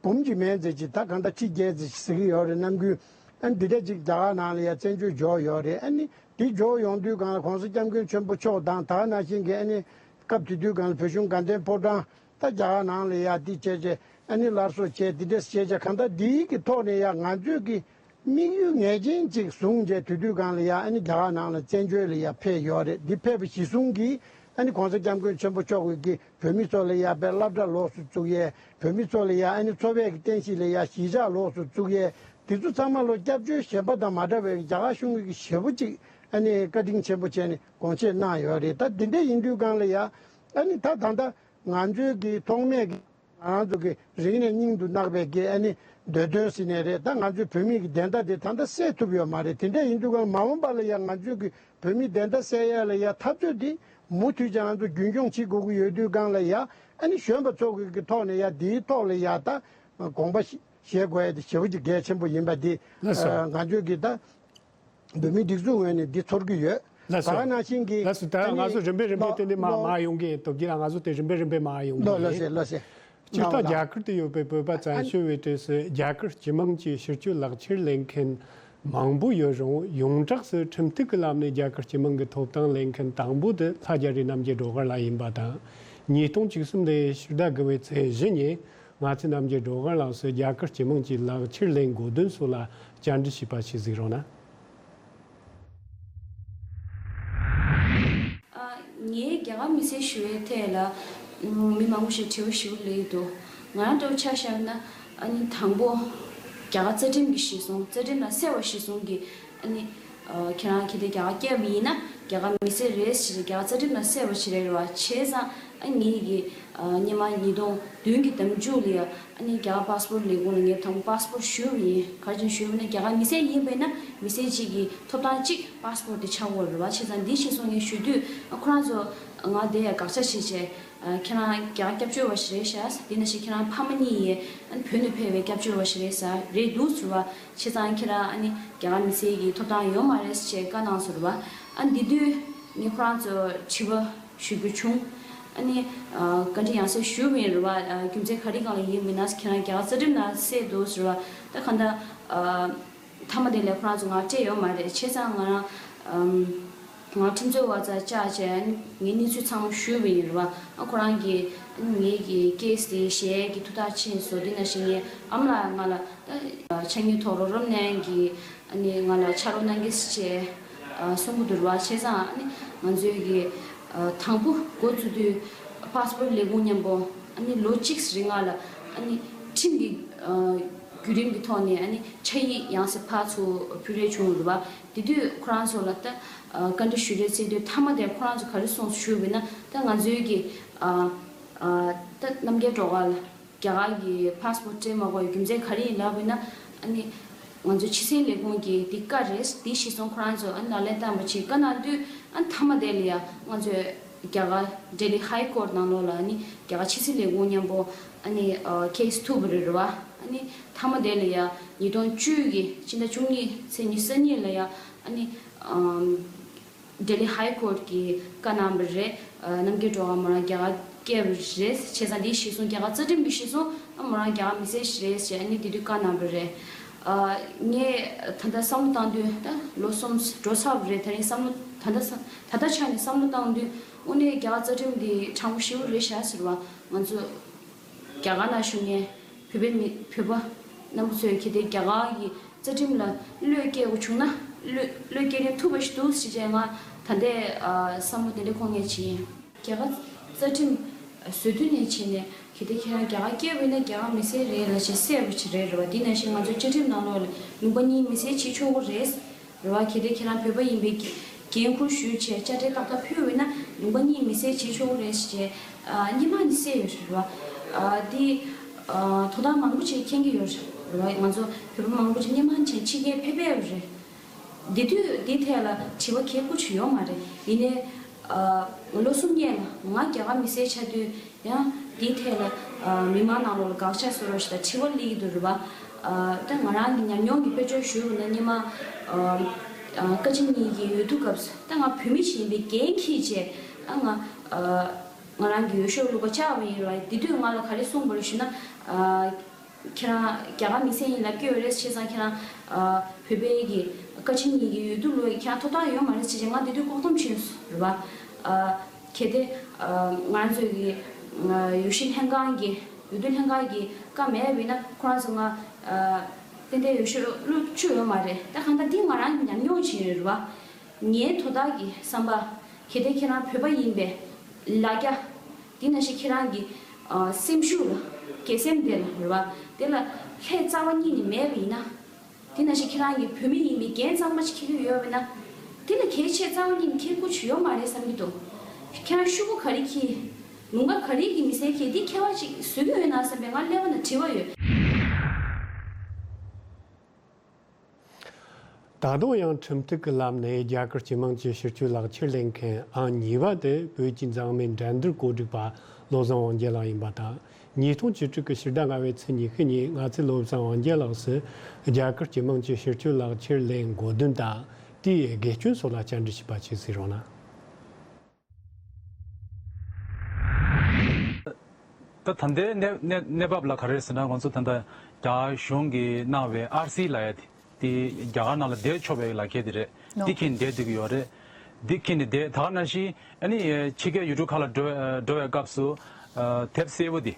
འབུམ་གཅིག་མན་ཙམ་ཅིག་ད་གང་ལྟར་ཁྲི་བརྒྱད་ཙམ་ཟེར་གྱི་ཡོད་རེད། ནམ་རྒྱུན་ཨ་ནི་འདི་འདྲ་ཅིག་རྒྱ་གར་ནང་ལ་ཡ་བཙན་བྱོལ་འབྱོར་ཡོད་རེད། ཨ་ནི་འདི་འབྱོར་ཡོང་དུས་སྒང་ལ་གོང་ས་སྐྱབས་མགོན་ཆེན་པོ་མཆོག་དང་ད་ག་ནང་བཞིན་གི་ཨ་ནི་སྐབས་དེ་དུས་སྒང་ལ་བོད་གཞུང་དགའ་ལྡན་ཕོ་བྲང་། ད་རྒྱ་གར་ནང་ལ་ཡ་འདི་བྱས་བྱས་ཨ་ནི་སླར་གསོ་བྱས་འདི་འདྲས་བྱས་བྱས་གང་ལྟར་འདིའི་གི་ཐོག་ནས་ཡ་ང་ཚོས་ཀྱི་དམིགས་ཡུལ་ངེས་ཅན་ཅིག་བཟུང་བྱས་དུས་དུས་སྒང་ལ་ཡ་ཨ་ནི་རྒྱ་གར་ནང་ལ་བཙན་བྱོལ་ལ་ཡ་ཕེབས་ཡོད་རེད། འདི་ཕེབས་པ་གཞི་བཟུང་གིས་ཨ་ནི་གོང་ས་སྐྱབས་མགོན་ཆེན་པོ་མཆོག་གིས་ཀྱི་བོད་མི་ཚོ་ལ་ཡ་དཔེ་སློབ་གྲྭ་ལོགས་སུ་བཙུགས་ཡས། བོད་མི་ཚོ་ལ་ཡ་ཨ་ནི་འཚོ་བའི་གི་རྟེན་གཞི་ལ་ཡ་གཞིས་ཆགས་ལོགས་སུ་བཙུགས་ཡས། འདི་ཚོ་ཚང་མ་ལོ་སྐྱབས་བཅོལ་གཞན་པ་དང་མ་འདྲ་བའི་རྒྱ་གར་གཞུང་གིས་ཞེ་པོ་ཅིག་ཨ་ནི་བཀའ་དྲིན་ཆེན་པོ་བྱས་ནས་དགོངས་བཞེས་གནང་ཡོད་རེད། ད་འདི་འདྲ་ཡིན་དུས་སྒང་ལ་ཡ་ཨ་ནི་ད་ད་ལྟ། ང་ཚོའི་གི་ཐོག་མེད་ཀྱི་ང་རང་ཚོ་གི་རིང་ནས་སྙིང་དུ་བརྣག་པའི་གི་ཨ་ནི་འདོད་དོན་ཟེར་ནས་རེད། ད་ང་ཚོའི་བོད་མི་གི་བདེན་མཐའ་དེ་ད་ལྟ་གསལ་ཐུབ་ཡོད་མ་རེད། དེ་འདྲ་ཡིན་དུས་ཀྱང་མ་འོངས་པ་ལ་ཡང་ང་ཚོའི་གི་བོད་མི་བདེན་མཐའ་གསལ་ཡ་ལ་ཡ་འཐབ་རྩོད་འདི་མུ་མཐུད་ཀྱང་ང་ཚོ་རྒྱུན་འཁྱོངས་བྱེད་དགོས་ཀྱི་ཡོད་དུས་སྒང་ལ་ཡ་ཨ་ནི་གཞོན་པ་ཚོ་གི་གི་ཐོག་ནས་ཡ་འདིའི་ཐོག་ལ་ཡ་ད་དགོངས་པ་བཞེས་དགོས་ཡ་དེ་ཞེ་པོ་ཅིག་གལ་ཆེན་པོ་ཡིན་པ་འདི་ལགས་སོ། ང་ཚོའི་གི་ད། བོད་མིའི་སྒྲིག་འཛུགས་ངོས་ནས་འདི་ཚོར་གྱི་ཡོད། ལགས་སོ། ད་ག་ནང་བཞིན་གྱི་ལགས་སོ། ད་ཨ་ནི་ང་ཚོ་རིམ་པས་རིམ་པས་ལོ་དེ་ནས་མ་ལོ་མ་ཡོང་གི་སྟོབས་ཀྱིས་ལ་ང་ཚོ་དེ་རིམ་པས་རིམ་པས་མ་ཡོང་ལོ་གི་ལོ་ཡིན། ཟེར་ལོ་ཟེར། སྤྱིར་བཏང་རྒྱ་གར་དུ་ཡོད་པའི་བོད་པ་བཙན་བྱོལ་བའི་གྲས་སུ་རྒྱ་གར་སྤྱི་དམངས་ཀྱི་ཕྱིར་སྐྱོད་ལག་ཁྱེར་ལེན་མཁན་མང་པོ་ཡོད་རུང་ཡོངས་གྲགས་སུ་ཁྲིམས་གཏུག་གི་ལམ་ནས་རྒྱ་གར་སྤྱི་དམངས་ཀྱི་ཐོབ་ཐང་ལེན་མཁན་དང་པོ་དེ་ལྷ་རྒྱ་རི་རྣམ་རྒྱལ་སྒྲོལ་དཀར་ལགས་ཡིན་པ་དང་། ཉིས་སྟོང་བཅུ་གསུམ་ལོའི་ཕྱི་ཟླ་དགུ་པའི་ཚེས་བཞི་ཉིན། ང་ཚོས་རྣམ་རྒྱལ་སྒྲོལ་དཀར་ལགས་སུ་རྒྱ་གར་སྤྱི་དམངས་ཀྱི་ལག་ཁྱེར་ལེན་དགོས་དོན་སོགས་ལ་བཅར་འདྲི་ཞུས་པ་ཞིག་གཟིགས་རོགས་གནང་། ཨ། ངས་རྒྱ་གར་ མི་སེར་ཞུ་བའི་ཐད་ལ་མི་མང་པོ་ཞིག་དྲི་བ་ཞུ་ལེ་འདུག་ང་རང་ལྟ་བུ་ཆ་བཞག་ན་ཨ་ནི་དང་པོ་རྒྱ་གར་རྩ་ཁྲིམས་ཀྱི་གཞི་བཟུང་རྩ་ཁྲིམས་ལ་གསལ་བ་གཞི་བཟུང་གི་ཨ་ནི་ཁྱེད་རང་གིས་དེ་རྒྱ་གར་སྐྱེས་པ་ཡིན་ན་རྒྱ་གར་མི་སེར་རེད་ཟེར་རྒྱ་གར་རྩ་ཁྲིམས་ལ་གསལ་བ་ཞིག་རེད་བ། བྱས་ཙང་ཨ་ངེད་ཀྱི་སྔོན་མ་ཉིས་སྟོང་བདུན་གྱི་ཟླ་མཇུག་ལ་ཡ་ཨ་ནི་རྒྱ་གར་པཱ་སི་པོར་ལས་ཁུངས་ལ་ངས་དང་པོ་པཱ་སི་པོར་ཞུས་པ་ཡིན། ག་རེ་བྱས་ནས་ཞུས་པ་ན་རྒྱ་གར་མི་སེར་ཡིན་པས་ན་མི་སེར་གཅིག་གི་ཐོབ་ཐང་གཅིག་པཱ་སི་པོར་དེ་ཆགས་ཀྱི་ཡོད་རེད་བ། བྱས་ཙང་འདི་གཞི་བཟུང་ངས་ཞུ་དུས་ཁོ་རང་ཚོ་ང་དེ་ཡ་དགག་བྱ་བྱས་བྱས། ཁྱེད་རང་རྒྱ་གར་སྐྱབས་བཅོལ་བ་ཞིག་རེད་ཤག་དེ་ནང་བཞིན་ཁྱེད་རང་ཕ་མ་གཉིས་ཡས་བོད་ནས་ཕེབས་པའི་སྐྱབས་བཅོལ་བ་ཞིག་རེད་ཟེར་རེད་འདུག་ཟེར་བ། བྱས་ཙང་ཁྱེད་རང་ཨ་ནི་རྒྱ་གར་མི་སེར་གྱི་ཐོབ་ཐང་ཡོད་མ་རེད་ཟེར་བྱས་བཀའ་གནང་སོང་རེད་བ། ཨ་འདི་དུས་ངས་ཁོ་རང་ཚོར་དྲི་བ་ཞུ་རྒྱུ་བྱུང་། ཨ་ནི་བཀའ་འདྲི་ཡང་སེ་ཞུས་པ་ཡིན་རེད་བ། རྒྱུ་མཚན་ག་རེ་སྒང་ལ་ཡིན་མིན་ན་ཁྱེད་རང་རྒྱ་གར་རྩ་ཁྲིམས་ནང་གསལ་འདུག་ཟེར་བ། ད་གང་ལྟར། མཐའ་མ་དེ་ལས་ཁོ་རང་ཚོ་ང་སྤྲད་ཡོད་མ་རེད། བྱས་ཙང་ང་རང་ང་ཁྲིམས་རྩོད་པ་ཚོ་བཅར་བྱས་ངའི་གནས་ཚུལ་ཚང་མ་ཞུས་པ་ཡིན་རེད་བ། ཨ་ཁོ་རང་གིས་ངེད་ཀྱི་ཀེ་སི་དེ་གཞི་ཡས་ཀྱི་ཐུགས་ཐག་ཆོད་སོང་། དེ་ནང་བཞིན་ངའི་ཨ་མ་ལགས་ང་ལ་ད་ཕྱག་དངུལ་ཐོག་རོགས་རམ་གནང་གི་ཨ་ནི་ང་ལ་ཕྱག་རོགས་གནང་གི་ཟེར་བྱས་གསུང་གི་འདུག་རེད་བ། བྱས་ཙང་ཨ་ནི་ང་ཚོའི་གི་དང་པོ་འགོ་བཙུགས་དུས་པཱ་སི་པོར་ལས་ཁུངས་མཉམ་པོ་ཨ་ནི་ལོ་གཅིག་རིང་ང་ལ་ཨ་ནི་ཁྲིམས་ཀྱི་བརྒྱུད་རིམ་གྱི་ཐོག་ནས་ཨ་ནི་ཕྱག་ཡིག་ཡང་སེ་ཕར་ཚུར་ཕུལ་རེས་བྱུང་རེད་བ། དེ་དུས་ཁོ་རང་ཚོ་ལ་ད་བཀའ་འདྲི་ཞུ་རེས་བྱེད་དུས་མཐའ་མ་དེར་ཁོ་རང་ཚོ་ག་རེ་གསུངས་ཞུས་པ་ཡིན་ན་ད་ང་ཚོའི་གི་ད་རྣམ་རྒྱལ་སྒྲོལ་དཀར་ལ་རྒྱ་གར་གྱི་པཱ་སི་པོར་སྤྲད་མ་དགོས་པའི་རྒྱུ་མཚན་ག་རེ་ཡིན་ལབ་པ་ཡིན་ན་ཨ་ནི་ང་ཚོའི་ཕྱི་སྲིད་ལས་ཁུངས་ཀྱི་འདི་བཀའ་རེད། འདི་གཞི་བཟུང་ཁོ་རང་ཚོ་ཨ་ནི་ལག་ལེན་བསྟར་བ་བྱེད་བཀའ་གནང་དུས་ཨ་ནི་མཐའ་མ་དེ་ལ་ཡ་ང་ཚོས་རྒྱ་གར་ལྡི་ལི་ཧའི་ཀོར་ནང་ལོགས་ལ་ཨ་ནི་རྒྱ་གར་ཕྱི་སྲིད་ལས་ཁུངས་མཉམ་པོ་ཨ་ནི་ཨ་ཁེ་སི་ཐུག་པ་རེད་རེད་བ། ཨ་ནི་མཐའ་མ་དེ་ལ་ཡ་ཉིས་སྟོང་བཅུ་གི་ཕྱི་ཟླ་བཅུ་གཉིས་ཚེས་ཉི་ཤུ་རྩ་གཉིས་ལ་ཡ་ཨ་ནི་ཨམ་ལྡི་ལི་ཧའི་ཀོར་གྱིས་བཀའ་གནང་བ་རེད། ཨ་རྣམ་རྒྱལ་སྒྲོལ་དཀར་མོ་རང་རྒྱ་གར་སྐྱེས་པ་རེད། བྱས་ཙང་འདི་གཞི་བཟུང་རྒྱ་གར་རྩ་ཁྲིམས་ཀྱི་གཞི་བཟུང་ཨ་མོ་རང་རྒྱ་གར་མི་སེར་ཞིག་རེད་ཟེར་ཨ་ནི་དེ་དུས་བཀའ་གནང་བ་རེད། ཨ་ངས་ད་ལྟ་བསམ་བློ་བཏང་དུས་ད་ལོ་གསུམ་འགྲོ་ཚར་བ་རེད། དེ་རིང་བསམ་བློ་ད་ལྟ་ས་ད་ལྟ་ཆ་ནས་བསམ་བློ་བཏང་དུས་དངོས་གནས་རྒྱ་གར་རྩ་ཁྲིམས་འདི་དྲང་པོ་ཞེ་པོ་རེད་ཤག་ཟེར་བ། ང་ཚོ་རྒྱ་གར་ནང་བཞུགས་མཁན་བོད་པའི་མི་བོད་པ་རྣམ་པ་ཚོས་གལ་ཏེ་རྒྱ་གར་གྱི་རྩ་ཁྲིམས་ལ་བློས་འགེལ་དགོས་བྱུང་ན་བློས་བློས་འགེལ་རན་ཐུབ་པ་ཞིག་འདུག་ཟེར་བྱས་ང་ད་ལྟའི་ཨ་བསམ་བློ་དེ་འདྲ་འཁོར་མཁན་ཅིག་ཡིན། རྒྱ་གར་རྩ་ཁྲིམས་བཟོ་དུས་ནས་བྱས་ནས་གལ་ཏེ་ཁྱེད་རང་རྒྱ་གར་སྐྱེས་པ་ཡིན་ན་རྒྱ་གར་མི་སེར་རེད་ལབ་བྱས་གསལ་པོ་ཅིག་རེད་རེད་བ། དེ་ནང་བཞིན་ང་ཚོའི་བཅའ་ཁྲིམས་ནང་ལོགས་ལ་ལུང་པ་གཉིས་མི་སེར་བྱེད་ཆོག་གི་རེད། རེད་བ། གལ་ཏེ་ཁྱེད་རང་བོད་པ་ཡིན་པའི་འགན་འཁུར་ཞུས་བྱས་དཔྱ་ཁྲལ་ཏག་ཏག་ཕུལ་བས་ན་ལུང་པ་གཉིས་མི་སེར་བྱེད་ཆོག་གི་རེད་ཟེར་བྱས་ཨ་སྔོན་མ་ནས་གསལ་ཡོད་རེད་བ། ཨ་དེ་ཨ་དོ་བདག་མང་པོ་ཅིག་མཁྱེན་གྱི་ཡོད་རེད་བ། ང་ཚོ་བོད་པ་མང་པོ་ཅིག་སྔོན་མ་ནས་ཕྱི་རྒྱལ་ཕེབས་ཕེབས་ཡོད་རེད། དེ་དུས་དེ་ཐད་ལ་དྲི་བ་གལ་ཆེ་ཅིག་ཡོད་མ་རེད། ཡིན་ནའི་ཨ་ལོ་གསུམ་སྔོན་ལ་ང་རྒྱ་གར་མི་སེར་ཆགས་དུས། ཡང་དེའི་ཐད་ལ་ཨ་མི་མང་ནང་ལོགས་ལ་དགག་བྱ་བཟོ་རོགས་ཞེས་དྲི་བ་སླེབས་ཀྱི་འདུག་རེད་བ། ཨ་ད་ང་རང་གི་ཉམས་མྱོང་གི་དཔེ་བརྗོད་ཞུས་པ་ན་སྔོན་མ་ཨ་ཨ་བཀའ་སྤྱི་གཉིས་ཀྱི་འོས་བསྡུ་སྐབས་སུ་ད་ང་བོད་མི་ཞིག་ཡིན་པའི་འགན་འཁྱེར་བྱས་ཨ་ང་ཨ་ང་རང་གི་འོས་ཤོག་བླུག་པ་བཅར་བ་ཡིན་རེད་བ། དེ་དུས་ང་ལ་ག་རེ་གསུངས་པ་རེད་ཞུས་ན་ཨ་ཁྱེད་རང་རྒྱ་གར་མི་སེར་ཡིན་ལབ་ཀྱི་ཡོད་རེད། བྱས་ཙང་ཁྱེད་རང་ཨ་བོད་པའི་གི་བཀའ་སྤྱི་གཉིས་ཀྱི་འོས་བསྡུ་བླུག་ཡ་ཁྱེད་རང་ཐོབ་ཐང་ཡོད་མ་རེད་ཟེར་བྱས་ང་དེ་དུས་ལྐོག་སྡོམ་བྱས་སོང་རེད་བ། ཨ་གལ་ཏེ་ཨ་ང་ཚོའི་གི་ཨ་འོས་གཞི་ལྷན་ཁང་གི་འོས་བསྡུ་ལྷན་ཁང་གི་བཀའ་མེད་པ་ཡིན་ན་ཁོ་རང་ཚོ་ང་ཨ་ཏན་ཏན་འོས་ཤོག་བླུག་བཅུག་ཡོད་མ་རེད། ད་གང་ལྟར་འདི་ང་རང་གི་ཉམས་མྱོང་ཅིག་རེད་བ། ངའི་དོ་བདག་གི་བསམ་པ། གལ་ཏེ་ཁྱེད་རང་བོད་པ་ཡིན་པའི་ལ་རྒྱ། དེ་ནང་བཞིན་ཁྱེད་རང་གི་ཨ་སེམས་ཤུགས་ལ་དགེ་སེམས་དེ་ལ་རེད་བ། དེ་ལ་ལྷད་རྩ་བ་ཉིད་ནས་མེད་པ་ཡིན་ན། དེ་ནང་བཞིན་ཁྱེད་རང་གིས་བོད་མི་ཡིན་པའི་འགན་གཙང་མ་ཞིག་འཁྱེར་གྱི་ཡོད་པ་ན། དེ་ལ་གལ་ཆེ་རྩ་བ་ཉིད་ནས་འཁྱེར་དགོས་ཀྱི་ཡོད་མ་རེད་བསམ་གྱི་འདུག་ཁྱེད་རང་ཤོག་གུ་ག་རེ་འཁྱེར། ལུང་པ་ག་རེ་གི་མི་སེར་འཁྱེར། འདི་ཁྱད་པར་ཅིག་བཟོ་གི་ཡོད་ན་བསམ་པའི་ང་ཀླད་པ་ནང་དྲི་བ་ཡོད། ད་དུང་ཡང་ཁྲིམས་གཏུག་གི་ལམ་ནས་རྒྱ་གར་སྤྱི་དམངས་ཀྱི་ཕྱིར་སྐྱོད་ལག་ཁྱེར་ལེན་མཁན་ཨང་གཉིས་པ་དེ་བོད་ཀྱི་འཛམ་གླིང་འགྲན་བསྡུར་གོ་སྒྲིག་པ་བློ་བཟང་དབང་རྒྱལ་ལགས་ཡིན་པ་དང་། ཉིས་སྟོང་བཅུ་དྲུག་གི་ཕྱི་ཟླ་ལྔ་པའི་ཚེས་ཉི་ཤུ་ཉིན་ང་ཚོས་བློ་བཟང་དབང་རྒྱལ་ལགས་སུ་རྒྱ་གར་སྤྱི་དམངས་ཀྱི་ཕྱིར་སྐྱོད་ལག་ཁྱེར་ལེན་དགོས་དོན་དང་དེའི་དགེ་སྐྱོན་སོགས་ལ་བཅར་འདྲི་བྱས་པ་ཞིག་གཟིགས་རོགས་གནང་། ད་ད་ལྟའི་གནས་གནས་གནས་བབ་ལ་ག་རེ་ཟེར་ན། ང་ཚོ་ད་ལྟ་རྒྱ་གཞུང་གིས་གནང་བའི་ཨར་སི་ལབ་ཡ་དེ་དེ་རྒྱ་གར་ནང་ལ་བསྡད་ཆོག་པའི་ལག་ཁྱེར་དེ་རེད། ནོ། འདི་འཁྱེར་ནས་བསྡད་སྡོད་ཀྱི་ཡོད་རེད། འདི་འཁྱེར་ནས་བསྡད། ད་ག་ནང་བཞིན་ཨ་ནི་ཕྱི་རྒྱལ་ཡུལ་གྲུ་ཁག་ལ་འགྲོ་འགྲོ་བའི་སྐབས་སུ་ཨ་དེབ་གསལ་པོ་དེ།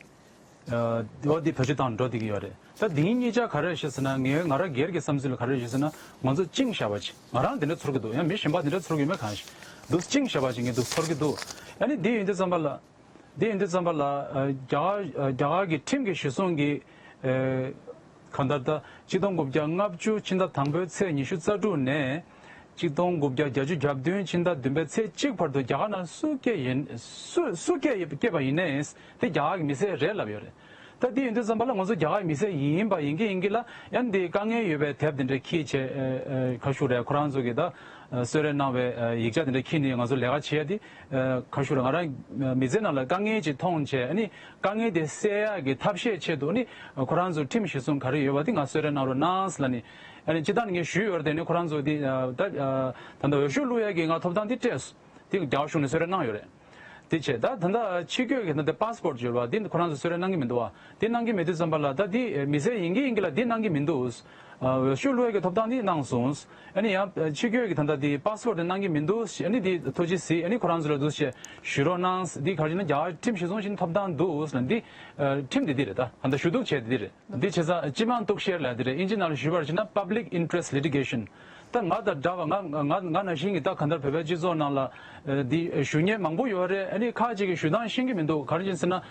འོ་འདི་བེད་སྤྱོད་བཏང་འགྲོ་བསྡད་ཀྱི་ཡོད་རེད། ད་འདི་གཉིས་ཆ་ག་རེ་ཞེས་ཟེར་ན། ངའི་ང་རང་སྒེར་གྱི་བསམ་ཚུལ་ལ་ག་རེ་ཞེས་ཟེར་ན། ང་ཚོ་བཅིངས་བཞག་པ་ཅིག་ང་རང་འདི་འདྲ་ཚོར་གྱི་འདུག་ཡང་མི་གཞན་པ་འདི་འདྲ་ཚོར་གྱི་ཡོད་མེད་གང་ཤེས་འདུག་བཅིངས་བཞག་པ་ཅིག་ངས་འདུག་ཚོར་གྱི་འདུག་ཨ་ནི་འདི་ཡིན་དུས་ཙམ་པ་ལ། འདི་ཡིན་དུས་ཙམ་པ་ལ་ཨ། རྒྱ་གར་རྒྱ་གར་གྱི་ཁྲིམས་ཀྱི་གཞི་བཟུང་གི་ཨ། གང་ལྟར་ད་གཅིག་སྟོང་དགུ་བརྒྱ་ལྔ་བཅུ་ཕྱི་ཟླ་དང་པོའི་ཚེས་ཉི་ཤུ་རྩ་དྲུག་ནས་གཅིག་སྟོང་དགུ་བརྒྱ་བརྒྱད་ཅུ་གྱ་བདུན་ཕྱི་ཟླ་བདུན་པའི་ཚེས་གཅིག་བར་དུ་རྒྱ་གར་ནང་སུ་སྐྱེས་ཡིན་སུ་སུ་སྐྱེས་སྐྱེས་པ་ཡིན་ནའི་དེ་རྒྱ་གར་གྱི་མི་སེར་རེད་ལབ་ཡོད་རེད། ད་འདི་ཡིན་དུས་ཙམ་པ་ལ་ང་ཚོ་རྒྱ་གར་གྱི་མི་སེར་ཡིན་པ་ཡིན་གྱི་ཡིན་གྱི་ལ། ཡང་འདི་དཀའ་ངལ་ཡོད་པའི་དེབ་དེ་འདྲ་ཁྱེར་བྱས་ཨ། ཨ། ག་ཞུ་རེད། ཁོ་རང་ཚོ་གི་ད་གསོལ་རས་གནང་བའི་ཡིག་ཆ་དེ་འདྲ་ཁྱེར་ནས་ང་ཚོ་ལས་ཀ་བྱེད་ཡ་དེ་ག་ཞུ་རེད། ང་རང་མི་ཚེ་ནང་ལ་དཀའ་ངལ་ཅིག་མཐོང་བྱས། ཨ་ནི་དཀའ་ངལ་དེ་སེལ་ཡག་གི་ཐབས་ཤེས་ཆེད་དུ་ཨ་ནི་ཁོ་རང་ཚོ་ཁྲིམས་གཞི་བཟུང་ག་རེ་ཡོད་པ་དེ་ང་གསོལ་རས་གནང་རོགས་གནང་ལབ་ནས། ཨ་ནི་སྤྱིར་བཏང་ནས་ངས་ཞུས་ཡོད་རེད། དེ་ནི་ཁོ་རང་ཚོ་དེ་ད་ད་ལྟ་འོས་ཤོག་བླུག་ཡག་གི་ང་ཐོབ་ཐང་དེ་སྤྲད་སོང་། དེ་རྒྱ་གར་གཞུང་ནས་གསོལ་རས་གནང་ཡོད་རེད། དེ་བྱས་ད་ད་ལྟ་ཕྱི་སྐྱོད་ཀྱི་ད་ལྟ་པ་སི་པོར་ཊི་ཡོད་པ་དེ་ཁོ་རང་ཚོ་གསོལ་རས་གནང་གི་མི་འདུག་བ། དེ་གནང་གི་མེད་དུས་ཙམ་པ་ལ་ད་དེ་མི་སེར་ཡིན་གྱི་ཡིན་གྱི་ལ་དེ་གནང་གི་མི་འདུག་འོས་ཤོག་བླུག་ཡག་གི་ཐོབ་ཐང་དེ་གནང་སོང་། ཨ་ནི་ཡང་ཕྱི་སྐྱོད་ཀྱི་ད་ལྟ་དེ་པ་སི་པོར་ཊི་དེ་གནང་གི་མི་འདུག་ཨ་ནི་དེ་ཐུགས་རྗེ་གཟིགས། ཨ་ནི་ཁོ་རང་ཚོ་ལ་འདུག་སེ་ཞུ་རོགས་གནང་། དེ་ག་རེ་ཟེར་ན་རྒྱ་གར་ཁྲིམས་གཞི་བཟུང་བཞིན་ཐོབ་ཐང་འདུག་ལབ། འདི་ཁྲིམས་དེ་འདི་རེད། ད་ད་ལྟ་ཞུ་གཏུག་བྱས་དེ་འདི་རེད། འདི་བྱས་ཙང་སྤྱི་དམངས་གཏུག་བཤེར་ལབ་དེ་རེད། ཨིན་ཇི་ནང་ལ་ཞུས་པར་བྱས་ན་Public Interest Litigation། ད་ང་དང་འདྲ་བ་ང་ང་ང་ནང་བཞིན་གྱི་ད་གང་ལྟར་བོད་པའི་སྤྱི་ཚོགས་ནང་ལ་ཨ། འདི་ཞུ་མཁན་མང་པོ་ཡོད་རེད། ཨ་ནི་ཁག་ཅིག་གིས་ཞུ་སྟངས་ཤེས་ཀྱི་མི་འདུག་ག་རེ་ཡིན་ཟེར་ན་ཨ།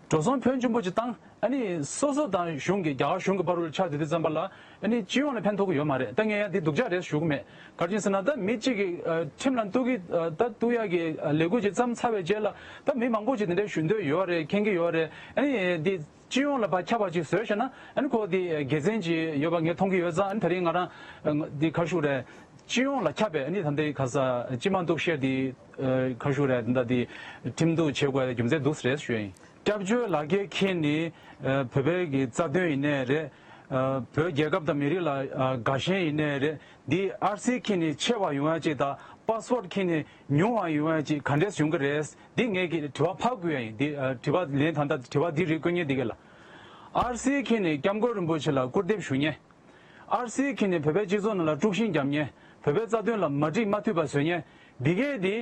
འགྲོ་སོང་ཕོན་ཆེན་པོ་ཅིག་བཏང་། ཨ་ནི་སོ་སོ་དང་གཞུང་གི་རྒྱ་གར་གཞུང་གི་བར་དུ་ཆགས་བསྡད་དུས་ཙམ་པ་ལ་ཨ་ནི་སྤྱི་ཡོངས་ལ་ཕན་ཐོགས་ཀྱི་ཡོད་མ་རེད། ད་ངས་ཡང་འདི་སྡུག་ཅག་རེད་ཞུ་གི་མེད། ག་རེ་ཡིན་ཟེར་ན་ད་མི་གཅིག་གིས་ཨ། ཁྲིམས་ལ་གཏུག་གི་ཨ། ད་གཏུག་ཡག་གི་ཨ། ལས་འགུལ་ཅིག་བརྩམས་ཚར་བའི་རྗེས་ལ་ད་མི་མང་པོ་ཅིག་དེ་འདྲའི་ཞུ་འདོད་ཡོད་རེད། མཁྱེན་གྱི་ཡོད་རེད། ཨ་ནི་འདི་སྤྱི་ཡོངས་ལ་ཕར་ཁྱབ་པ་ཅིག་བཟོས་བཞག་ན་ཨ་ནི་ཁོ་དེ་དགེ་མཚན་ཅིག་ཡོད་པ་ངས་མཐོང་གི་ཡོད་ཙང་། ཨ་ནི་དེ་རིང་ང་རང་འདི་ག་རེ་ཞུ་རེད། སྤྱི་ཡོངས་ལ་ཁྱབ་པའི་ཨ་ནི་ད་ལྟའི་ག་ས་སྤྱི་དམངས་གཏུག་བཤེར་འདི་ག་རེ་ཞུ་རེད། ད་འདི་ཁྲིམས་གཏུག་བྱེད་དགོས་རྒྱུ་མཚན་འདུག་ཟེར་ཞུ་ཡིན། སྐྱབས་བཅོལ་ལག་འཁྱེར་འཁྱེར་ནས་བོད་པའི་གི་རྩ་དོན་ཡིན་ནའི་རེད། བོད་རྒྱལ་ཁབ་དང་མི་རིགས་ལ་དགའ་ཞེན་ཡིན་ནའི་རེད། འདི་ཨར་སི་འཁྱེར་ནས་ཆེ་བ་ཡོང་ཡ་ཅིག་དང་པ་སི་པོར་ཊི་འཁྱེར་ནས་ཉུང་བ་ཡོང་ཡ་ཅིག་ག་འདྲས་ཡོང་གི་རེད། འདི་ངས་ཀྱི་དྲི་བ་ཕར་བསྐུར་ཡ་ཡིན། འདི་ཨ། དྲི་བ་ལན་ད་ལྟ་དྲི་བ་འདི་རིགས་བསྐུར་མཁན་འདི་ག་ལ། ཨར་སི་འཁྱེར་ནས་སྐྱབས་མགོན་རིན་པོ་ཆེ་ལ་སྐུར་འདེབས་ཞུ་མཁན། ཨར་སི་འཁྱེར་ནས་བོད་པའི་སྤྱི་ཚོགས་ནང་ལ་དཀྲུག་ཤིང་རྒྱབ་མཁན། བོད་པའི་རྩ་དོན་ལ་མ་འགྲིག་མ་མཐུན་པ་བཟོ་མཁན། འདི་གས་འདི་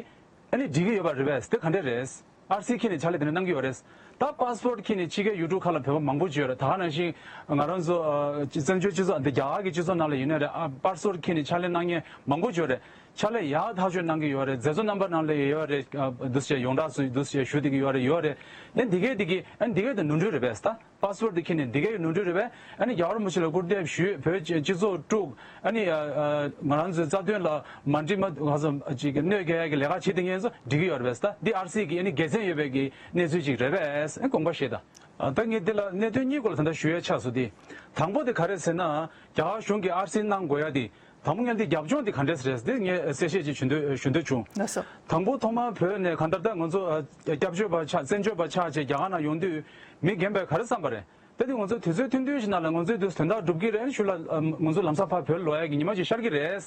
ཨ་ནི་འགྲིག་གི་ཡོད་པ་རེད་པས། དེ་ག་འདྲས་རེད། ཨར་སི་འཁྱེར་ནས་ཕྱག་ལས་དེ་འདྲ་གནང་གི་ཡོད་རེད། ད་པ་སི་པོར་ཊི་འཁྱེར་ནས་ཕྱི་རྒྱལ་ཡུལ་གྲུ་ཁག་ལ་བོད་པ་མང་པོ་ཅིག་ཡོད་རེད། ད་ག་ནང་བཞིན་ང་རང་ཚོ་ཨ། བཙན་བྱོལ་སྤྱི་ཚོགས་འདི་རྒྱ་གར་གྱི་སྤྱི་ཚོགས་ནང་ལ་ཡིན་ནའི་རེད། ཨ། པ་སི་པོར་ཊི་འཁྱེར་ནས་ཕྱག་ལས་གནང་མཁན་མང་པོ་ཅིག་ཡོད་རེད། ཕྱག་ལས་ཡག་ཐག་ཆོད་གནང་གི་ཡོད་རེད། མཛད་གཙོ་རྣམ་པ་ནང་ལ་ཡོད་རེད། ཨ། འདུག་སེ་ཡོངས་གྲགས་སུ་འདུག་སེ་ཞུ་བསྡད་ཀྱི་ཡོད་རེད། ཡོད་རེད། ཨ་ནི་འདི་གས་འདི་གས་ཨ་ནི་འདི་གས་དེ་ནོར་འཁྲུལ་རེད་པས། ད་པ་སི་པོར་ཊི་འཁྱེར་ནས་འདི་གས་ནོར་འཁྲུལ་རེད་པས། ཨ་ནི་རྒྱལ་བ་རིན་པོ་ཆེ་ལ་སྐུར་འདེབས་ཞུས། བོད་སྤྱི་ཚོགས་དཀྲུགས། ཨ་ནི་ཨ། ཨ། ང་རང་ཚོའི་རྩ་དོན་ལ་མ་འགྲིག་མ་ག་ཚོད་ཅིག་གནོད་སྐྱེལ་ཡ་གི་ལས་ཀ་བྱེད་བསྡད་མཁན་ཚོ་འགྲིག་གི་ཡོད་རེད་པས། ད་འདི་ཨར་སི་གི་ཨ་ནི་དགེ་མཚན་ཡོད་པའི་གི་གནས་ཚུལ་ཅིག་རེད་པས། ཨ། དགོངས་པ་བཞེས་དང་། ཨ། ད་ངས་འདི་ལ་གནད་དོན་གཉིས་སྐོར་ལ་ད་ལྟ་ཞུ་ཡ་ཆགས་སོང་། འདི་དང་པོ་དེ་ག་རེ་ཟེར་ན། རྒྱ་གར་གཞུང་གིས་ཨར་སི་གནང་དགོས་ཡ་དེ། དང་པོ་ངས་འདི་རྒྱབ་ལྗོངས་འདི་ག་འདྲས་རེད། འདི་ངས་གསལ་བཤད་ཅིག་ཞུ་འདོད་ཞུ་འདོད་བྱུང་། ལགས་སོ། དང་པོ་ཐོག་མར་བོད་ནས་གང་ལྟར་ད་ང་ཚོ་ཨ། སྐྱབས་བཅོལ་བ་ཆགས། བཙན་བྱོལ་བ་ཆགས་བྱས་རྒྱ་གར་ནང་ཡོང་དུས་མི་རྒན་པས་ག་རེ་བསམ་པ་རེད། ད་འདི་ང་ཚོ་དུས་ཚོད་ཐུང་ཐུང་ཞིག་ནང་ལ་ང་ཚོའི་དུས་དོན་དག་སྒྲུབ་ཀྱི་རེད། ཞུ་ལ་ཨ། ང་ཚོ་ལམ་སང་ཕར་བོད་ལོག་ཡ་གི་ཉི་མ་ཅིག་ཤར་གྱི་རེད།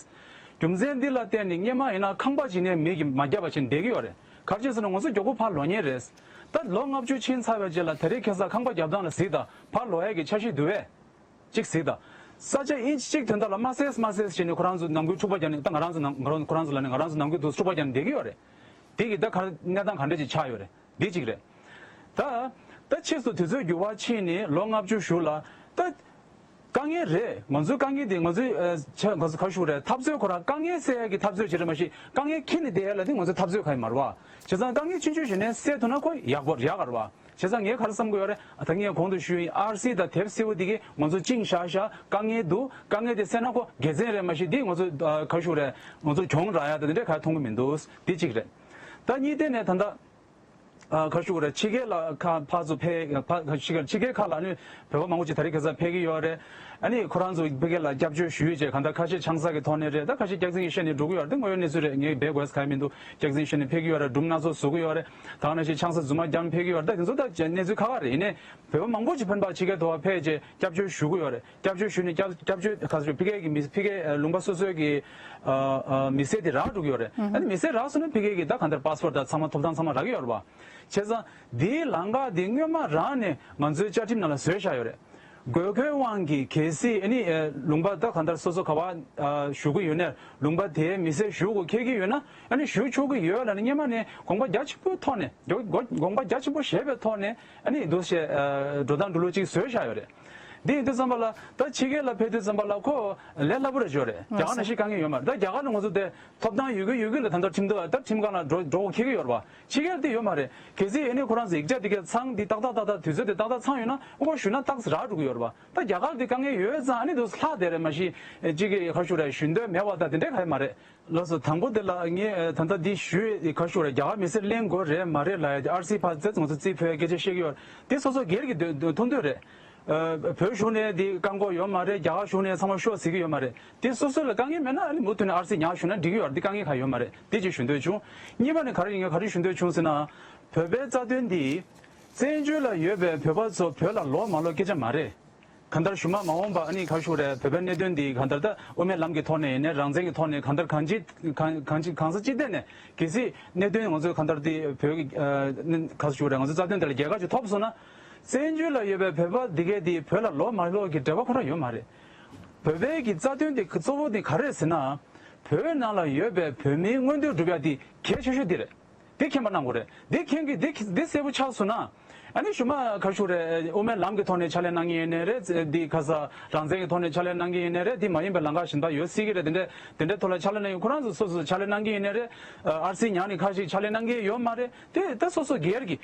རྒྱུ་མཚན་འདི་ལ་བརྟེན་ནས་སྔོན་མ་ཡིན་ན་ཁང་པ་ཅིག་ནས་མི་གིས་མ་བརྒྱབ་པ་བྱས་ནས་བསྡད་ཀྱི་ཡོད་རེད། ག་རེ་བྱས་ཟེར་ན་ང་ཚོ་མགྱོགས་པོ་ཕར་ལོག་མཁན་རེད། ད་ལོ་ལྔ་བཅུ་ཕྱིན་ཚར་བའི་རྗེས་ལ་ད་རེས་ཁ་སང་ཁང་པ་རྒྱབ་སྟངས་ལ་གཟིགས་དང་། ཕར་ལོག་ཡ་གི་འཆར་གཞི་འདུག་པས། གཅིག་གཟིགས་དང་། ས་ཆ་ཨིན་ཅི་གཅིག་དོན་དག་ལ་མ་སེལ་མ་སེལ་བྱས་ནས་ཁོ་རང་ཚོ་ནང་ཁུལ་འཁྲུག་པ་རྒྱག་ནས། ད་ང་རང་ཚོ་ནང་ང་རང་ང་རང་ཚོ་ལ་ནི་ང་རང་ཚོ་ནང་ཁུལ་དུ་འཁྲུག་པ་རྒྱག་ནས་བསྡད་ཀྱི་ཡོད་རེད། དེ་གི་ད་ག་གནས་སྟངས་ག་འདྲ་ཅིག་ཆགས་ཡོད་རེད། འདི་གཅིག་རེད། ད་ད་ཕྱིས་སུ་དུས་ཚོད་འགྱུར་བ་ཕྱིན་ནས་ལོ་ལྔ་བཅུ་བཞུགས་ལ། ད་དཀའ་ངལ་རེད། ང་ཚོའི་དཀའ་ངལ་འདི་ང་ཚོའི་ཨ། ཆ་ང་ཚོ་ག་རེ་ཞུ་དགོས་རེད། འཐབ་རྩོད་ཁོ་རང་དཀའ་ངལ་སེལ་ཡ་གི་འཐབ་རྩོད་ཅིག་རེད། མ་གཞི་དཀའ་ངལ་འཁྱེར་ནས་བསྡད་ཡ་ལ་འདི་ང་ཚོའི་འཐབ་རྩོད་ག་ཡིན་མ་རེད་པ། བྱས་ཙང་དཀའ་ངལ་ཆུང་ཆུང་ཞིག་ནས་སེལ་ཐུབ་ན་ཁོ་ཡག་པོ་ཡག་ག་རེད་པ། བྱས་ཙང་ངས་ག་རེ་བསམ་གྱི་ཡོད་རེད། ད་ངས་གོང་དུ་ཞུས་ཡིན། ཨར་སི་དང་དེབ་སེར་པོ་འདི་གིས་ང་ཚོ་བཅིངས་བཞག་བཞག་དཀའ་ངལ་འདུག་དཀའ་ངལ་དེ་སེལ་ན་ཁོ་དགེ་མཚན་རེད། མ་གཞི་འདི་ང་ཚོ་ཨ། ག་རེ་ཞུ་དགོས་རེད། ང་ཚོ་གྱོང་རག་ཡ་དང་དེ་འདྲས་ག་རེ་མཐོང་གི་མི་འདུག་འདི་གཅིག་རེད། ད་གཉིས་ཐད་ནས་ད་ལྟ་ཨ། ག་རེ་ཞུ་དགོས་རེད། ཕྱི་རྒྱལ་ལ་ཁ་ཕར་ཚུར་ཕེབས། ཕ་ཕྱི་རྒྱལ་ཕྱི་རྒྱལ་ཁག་ལ་ནི་བོད་པ་མང་པོ་ཅིག་ད་རེས་ཁ་སང་ཕེབས་ཀྱི་ཡོད་རེད། ཨ་ནི་ཁོ་རང་ཚོ་ཕ་གི་ལ་སྐྱབས་བཅོལ་ཞུས་བྱས་གང་ལྟར་ཁ་ཤས་ཆང་ས་གི་ཐོག་ནས་རེད། ད་ཁ་ཤས་སྐྱག་རྫུན་བཤད་ནས་འགྲོ་གི་ཡོད་རེད། དེ་དངོས་ཡོད་གནས་ཚུལ་རེད། ངས་སྦས་དགོས་ས་གང་ཡང་མི་འདུག་སྐྱག་རྫུན་བཤད་ནས་ཕེབས་ཀྱི་ཡོད་རེད། སྦྲུམ་སྣ་ཚོགས་བཟོ་གི་ཡོད་རེད། ད་ག་ནང་བཞིན་ཆང་ས་རྫུན་མ་བརྒྱབ་ནས་ཕེབས་ཀྱི་ཡོད་རེད། ད་དེ་ཚོ་ད་གནས་ཚུལ་ཁག་ཁག་རེད། ཡིན་ནའི་བོད་པ་མང་པོ་ཅིག་ཕན་པ་ཕྱི་རྒྱལ་དུ་བ་ཕེབས་བྱས་སྐྱབས་བཅོལ་ཞུ་གི་ཡོད་རེད། སྐྱབས་བཅོལ་ཞུས་ནས་སྐྱབས་སྐྱབས་བཅོལ་ག་ཚོད་ཕ་གི་གི་མི་ཕ་གི་ལུང་པ་སོ་སོའི་གི་ཨ་ཨ་མི་སེར་དེ་རག་འགྲོ་གི་ཡོད་རེད། ཨ་ནི་མི་སེར་རག་སོང་ན་ཕ་གི་གི་ད་གང་ལྟར་པ་སི་པོར་ཊི་དང་ཚང་མ་ཐོབ་ཐང་ཚང་མ་རག་གི་ཡོད་རེད་པ། བྱས་ཙང་འདིའི་ལམ་ཁ་འདི་སྔོན་མ་རང་ནས་ང་ཚོའི་བཅའ་ཁྲིམས་ནང་ལ་བཟོས་བཞག་ཡོད་རེད། དགོས་མཁོའི་དབང་གིས་གལ་སྲིད་ཨ་ནི་ལུང་པ་ད་གང་ལྟར་སོ་སོ་ག་བ་བཞུགས་ཀྱི་ཡོད་ནའི་ལུང་པ་དེའི་མི་སེར་ཞུ་དགོས་འཁེལ་གྱི་ཡོད་ན། ཨ་ནི་ཞུ་ཆོག་གི་ཡོད་ལབ་ནས་སྔོན་མ་ནས་དགོངས་པ་རྒྱ་ཆེན་པོའི་ཐོག་ནས། དགོངས་པ་རྒྱ་ཆེན་པོ་བཞེས་པའི་ཐོག་ནས་ཨ་ནི་འདུག་སེ་འགྲོ་སྟངས་འགྲོ་ལུགས་ཅིག་བཟོས་བཞག་ཡོད་རེད། འདི་ཡིན་དུས་ཙམ་པ་ལ་ད་ཕྱི་རྒྱལ་ལ་ཕེབས་དུས་ཙམ་པ་ལ་ཁོ་ལས་སླ་པོ་རེད་ཤག་རེད། རྒྱ་གར་ནང་བཞིན་དཀའ་ངལ་ཡོད་མ་རེད། ད་རྒྱ་གར་ནང་ང་ཚོ་དེ་ཐོབ་ཐང་ཡོད་ཀྱི་ཡོད་ཀྱི་ལ། ད་ལྟ་ཁྲིམས་ཐོག་ད་ཁྲིམས་ཁང་ལ་འགྲོ་འགྲོ་དགོས་འཁེལ་གྱི་ཡོད་རེད་པ། ཕྱི་རྒྱལ་དེ་ཡོད་མ་རེད། གལ་སྲིད་ཨ་ནི་ཁོ་རང་ཚོ་ཡིག་ཆ་དེ་ག་ཚང་དེ་ཏག་ཏག་ཏག་ཏག་དུས་ཚོད་དེ་ཏག་ཏག་ཚང་ཡོད་ན་ཨ་ཁོ་ཞུ་ན་ཏག་ཏག་རག་འགྲོ་གི་ཡོད་རེད་པ། ད་རྒྱ་གར་དེ་དཀའ་ངལ་ཡོད་ཙང་ཨ་ནི་དུ་ལྷག་བསྡད་རེད། མ་གཞི་གཅིག་གི་ཁ་ཤུ་རེད་ཞུ་འདོད་མེད་པ་ད་དེ་འདྲས་ག་ཡོད་མ་རེད། ལགས་སོ། དང་པོ་དེ་ལ་ངས་ད་ལྟ་འདི་ཞུས་ཁ་ཤུ་རེད། རྒྱ་གར་མི་སེར་ལེན་དགོས་རེད་མ་རེད་ལབ་ཡ་དེ་ཨར་སི་ཕར་ཙེ་ང་ཚོ་རྩིས་ཕུལ་ཡ་སྐད་ཆ་བཤད་ཀྱི་ཡོད་རེད། དེ་སོ་སོ་སྒེར་གྱི་འདོད་འདོད་མཐོང་འདོད་རེད། ཨ་བོད་གཞུང་ནས་འདི་བཀག་འགོག་ཡོད་མ་རེད། རྒྱ་གར་གཞུང་ནས་ཚང་མ་ཤོག་ཟེར་གྱི་ཡོད་མ་རེད། དེ་སོ་སོ་ལ་དཀའ་ངལ་མེད་ན་ཨ་ནི་མུ་མཐུད་ནས་ཨར་སི་ཉར་བཞུགས་ན་འགྲིག་གི་ཡོད་རེད། འདི་དཀའ་ངལ་གང་ཡོད་མ་རེད། དེ་གཅིག་ཞུ་འདོད་བྱུང་། གཉིས་པ་ནི་ག་རེ་ཡིན་ངས་ག་རེ་ཞུ་འདོད་བྱུང་ཟེར་ན། བོད་པའི་རྩ་དོན་འདི་བཙན་བྱོལ་ལ་ཡོད་པའི་བོད་པ་ཚོ་བོད་ལ་ལོག་མ་ལོག་སྐད་ཆ་མ་རེད། གང་ལྟར་གཞུག་མ་མ་འོངས་པ་ཨ་ནི་ཁ་ཤུ་རེད། བོད་པའི་གནད་དོན་འདི་གང་ལྟར་ད་དབུ་མའི་ལམ་གྱི་ཐོག་ནས་ཡིན་ནའི་རང་བཙན་གྱི་ཐོག་ནས་གང་ལྟར་གང་ཅི་གང་གང་ཅི་གང་ས་ཅི་ཐད་ནས་གལ་སྲིད་གནད་དོན་ང་ཚོས་གང་ལྟར་དེ་བོད་ཀྱི་ཨ་ནི་ཁ་ཤུ་རེད། ང་ཚོའི་རྩ་དོན་དེ་ལ་རྒྱལ་ཁ་ཅིག་ཐོབ་སོང་ན། བཙན་བྱོལ་ལ་ཡོད་པའི་བོད་པ་འདི་གས་དེ་བོད་ལ་ལོག་མ་ལོག་གི་འབྲེལ་བ་ཁོ་རང་ཡོད་མ་རེད། བོད་པའི་གི་རྩ་དོན་དེ་གཙོ་བོ་དེ་ག་རེ་རེད་ཟེར་ན། བོད་ནང་ལ་ཡོད་པའི་བོད་མིའི་མངོན་འདོད་སྒྲུབ་ཡ་དེ་གལ་ཆེ་ཤོས་དེ་རེད། དེ་མཁྱེན་པ་གནང་དགོས་རེད། དེ་མཁྱེན་གི་དེ་དེ་གསལ་པོ་ཆགས་སོང་ན། ཨ་ནི་གཞུག་མ་ཁ་ཤུ་རེད། དབུ་མའི་ལམ་གྱི་ཐོག་ནས་ཕྱག་ལས་གནང་གི་ཡིན་ནའི་རེད། འདི་ཁ་ས་རང་བཙན་གྱི་ཐོག་ནས་ཕྱག་ལས་གནང་གི་ཡིན་ནའི་རེད། འདི་མ་ཡིན་པའི་ལམ་ཁ་གཞན་པ་ཡོད་སྲིད་ཀྱི་རེད། དེ་འདྲ་དེ་འདྲའི་ཐོག་ལ་ཕྱག་ལས་གནང་ཡོད། ཁོ་རང་ཚོ་སོ་སོ་ཕྱག་ལས་གནང་གི་ཡིན་ནའི་རེད། ཨར་སི་ཉར་ནས་ཁ་ཤས་ཕྱག་ལས་གནང་གི་ཡོད་མ་རེད། དེ་ད་སོ་སོ་སྒེར་གྱི་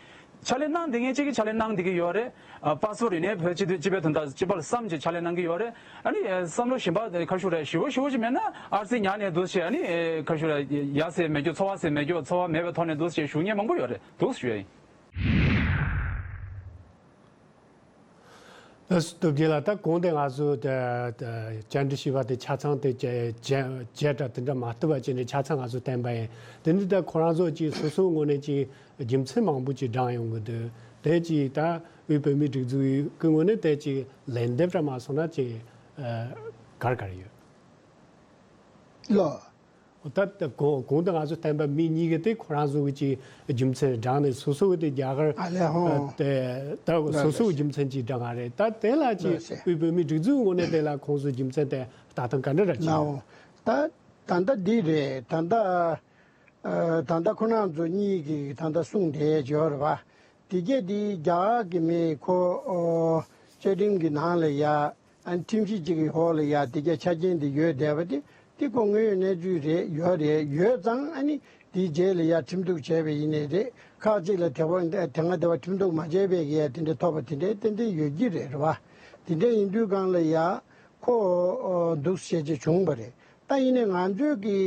ཕྱག་ལས་གནང་བསྡད་མཁན་གཅིག་གིས་ཕྱག་ལས་གནང་བསྡད་ཀྱི་ཡོད་རེད། ཨ་པ་སི་པོར་ཡིན་ནའི་བོད་སྤྱི་འཐུས་སྤྱི་པའི་དོན་དག་སྤྱི་པ་ལ་བསམ་བྱས་ཕྱག་ལས་གནང་གི་ཡོད་རེད། ཨ་ནི་ཨ་བསམ་བློ་གཞན་པ་ཁ་ཤུ་རེད། ཞེ་པོ་ཞེ་པོ་ཅིག་མེད་ན་ཨར་སི་ཉར་ནས་འདུག་སེ་ཨ་ནི་ཨེ་ཁ་ཤུ་རེད། ཡ་ཟེར་མེད་རྒྱུ། འཚོ་བ་ཟེར་མེད་རྒྱུ། འཚོ་བ་མེད་པའི་ཐོག་ནས་འདུག་སེ་བཞུགས་མཁན་མང་པོ་ཡོད་རེད། འདུག་སེ་ཞུ་ཡ་ཡིན། ཨ་སྟོབས་རྒྱལ་ལགས། ད་གོང་དེ་ང་ཚོ་ད་ད་བཅར་འདྲི་ཞུས་པ་དེ་ཆ་ཚང་དེ་བརྗེད་བརྗེད་འདྲ་དེ་འདྲ་མ་ཐུབ་པ་བྱས་ནས་ཆ་ཚང་ང་ཚོ་བསྟན་པ་ཡིན། དེ་ནི་ད་ཁོ་རང་ཚོ་ཅིག་སོ་སོའི་ངོས་ནས་ཅིག་རྒྱུ་མཚན་མང་པོ་ཅིག་བགྲངས་ཡོང་གི་འདུག་དེ་ཅིག་ད་དབུས་བོད་མིའི་སྒྲིག་འཛུགས་ཀྱི་ངོས་ནས་དེ་ཅིག་ལན་འདེབས་འདྲ་མ་སོང་ན་ཅིག་ཨ་ག་རེ་ག་རེ་ཡོད། ལགས། ད་ལྟ་གོང་གོང་དུ་ང་ཚོ་བསྟན་པ་མི་གཉིས་ཀྱི་དེ་ཁོ་རང་ཚོ་གི་ཅིག་རྒྱུ་མཚན་བགྲངས་ནས་སོ་སོ་གི་དེ་རྒྱ་གར་ཨ་ལས་ཧོ། ཨ་དེ་ད་ལགས་སོ་སོ་གི་ལགས། རྒྱུ་མཚན་ཅིག་བགྲངས་པ་རེད། ད་དེ་ལ་ཅིག་ལགས་སེ། དབུས་བོད་མིའི་སྒྲིག་འཛུགས་ངོས་ནས་དེ་ལ་ཁོང་ཚོའི་རྒྱུ་མཚན་དེ་ལྟ་སྟངས་ག་འདྲ་ར་ཅིག་ལགས་ཡོད། འོ། ད་ད་ལྟ་འདི་རེད། ད་ལྟ་ཨ་ད་ལྟ་ཁོ་རང་ཚོ་གཉིས་ཀྱིས་ད་ལྟ་གསུངས་བསྡད་ཡོད་རེད་པ། དེ་གས་དེ་རྒྱ་གར་གྱི་མི་ཁོ་ཨོ་བཅའ་ཁྲིམས་ཀྱི་ནང་ལ་ཡ། ཨ་ཁྲིམས་གཞི་གཅིག་གི་འོག་ལ་ཡ་དེ་ག་ཆ་རྐྱེན་དེ་ཡོད་བསྡད་པ་དེ་དེ་ཁོ་དངོས་ཡོད་གནས་ཚུལ་རེད། ཡོད་རེད། ཡོད་ཙང་ཨ་ནི་དེའི་རྗེས་ལ་ཡ་ཁྲིམས་གཏུག་བྱས་པ་ཡིན་ནའི་རེད། ཁག་ཅིག་ལ་དེ་བ་དེ་སྔ་དེ་བ་ཁྲིམས་གཏུག་མ་བྱས་པའི་གི་ཡ་དེ་འདྲ་ཐོབ་པ་དེ་འདྲའི་ཏན་ཏན་ཡོད་ཀྱི་རེད། རེད་བ། དེ་འདྲ་ཡིན་དུས་སྒང་ལ་ཡ་ཁོ་འདུག་བྱས་བྱས་བྱུང་བ་རེད། ད་ཡིན་ནའི་ང་ཚོའི་གི་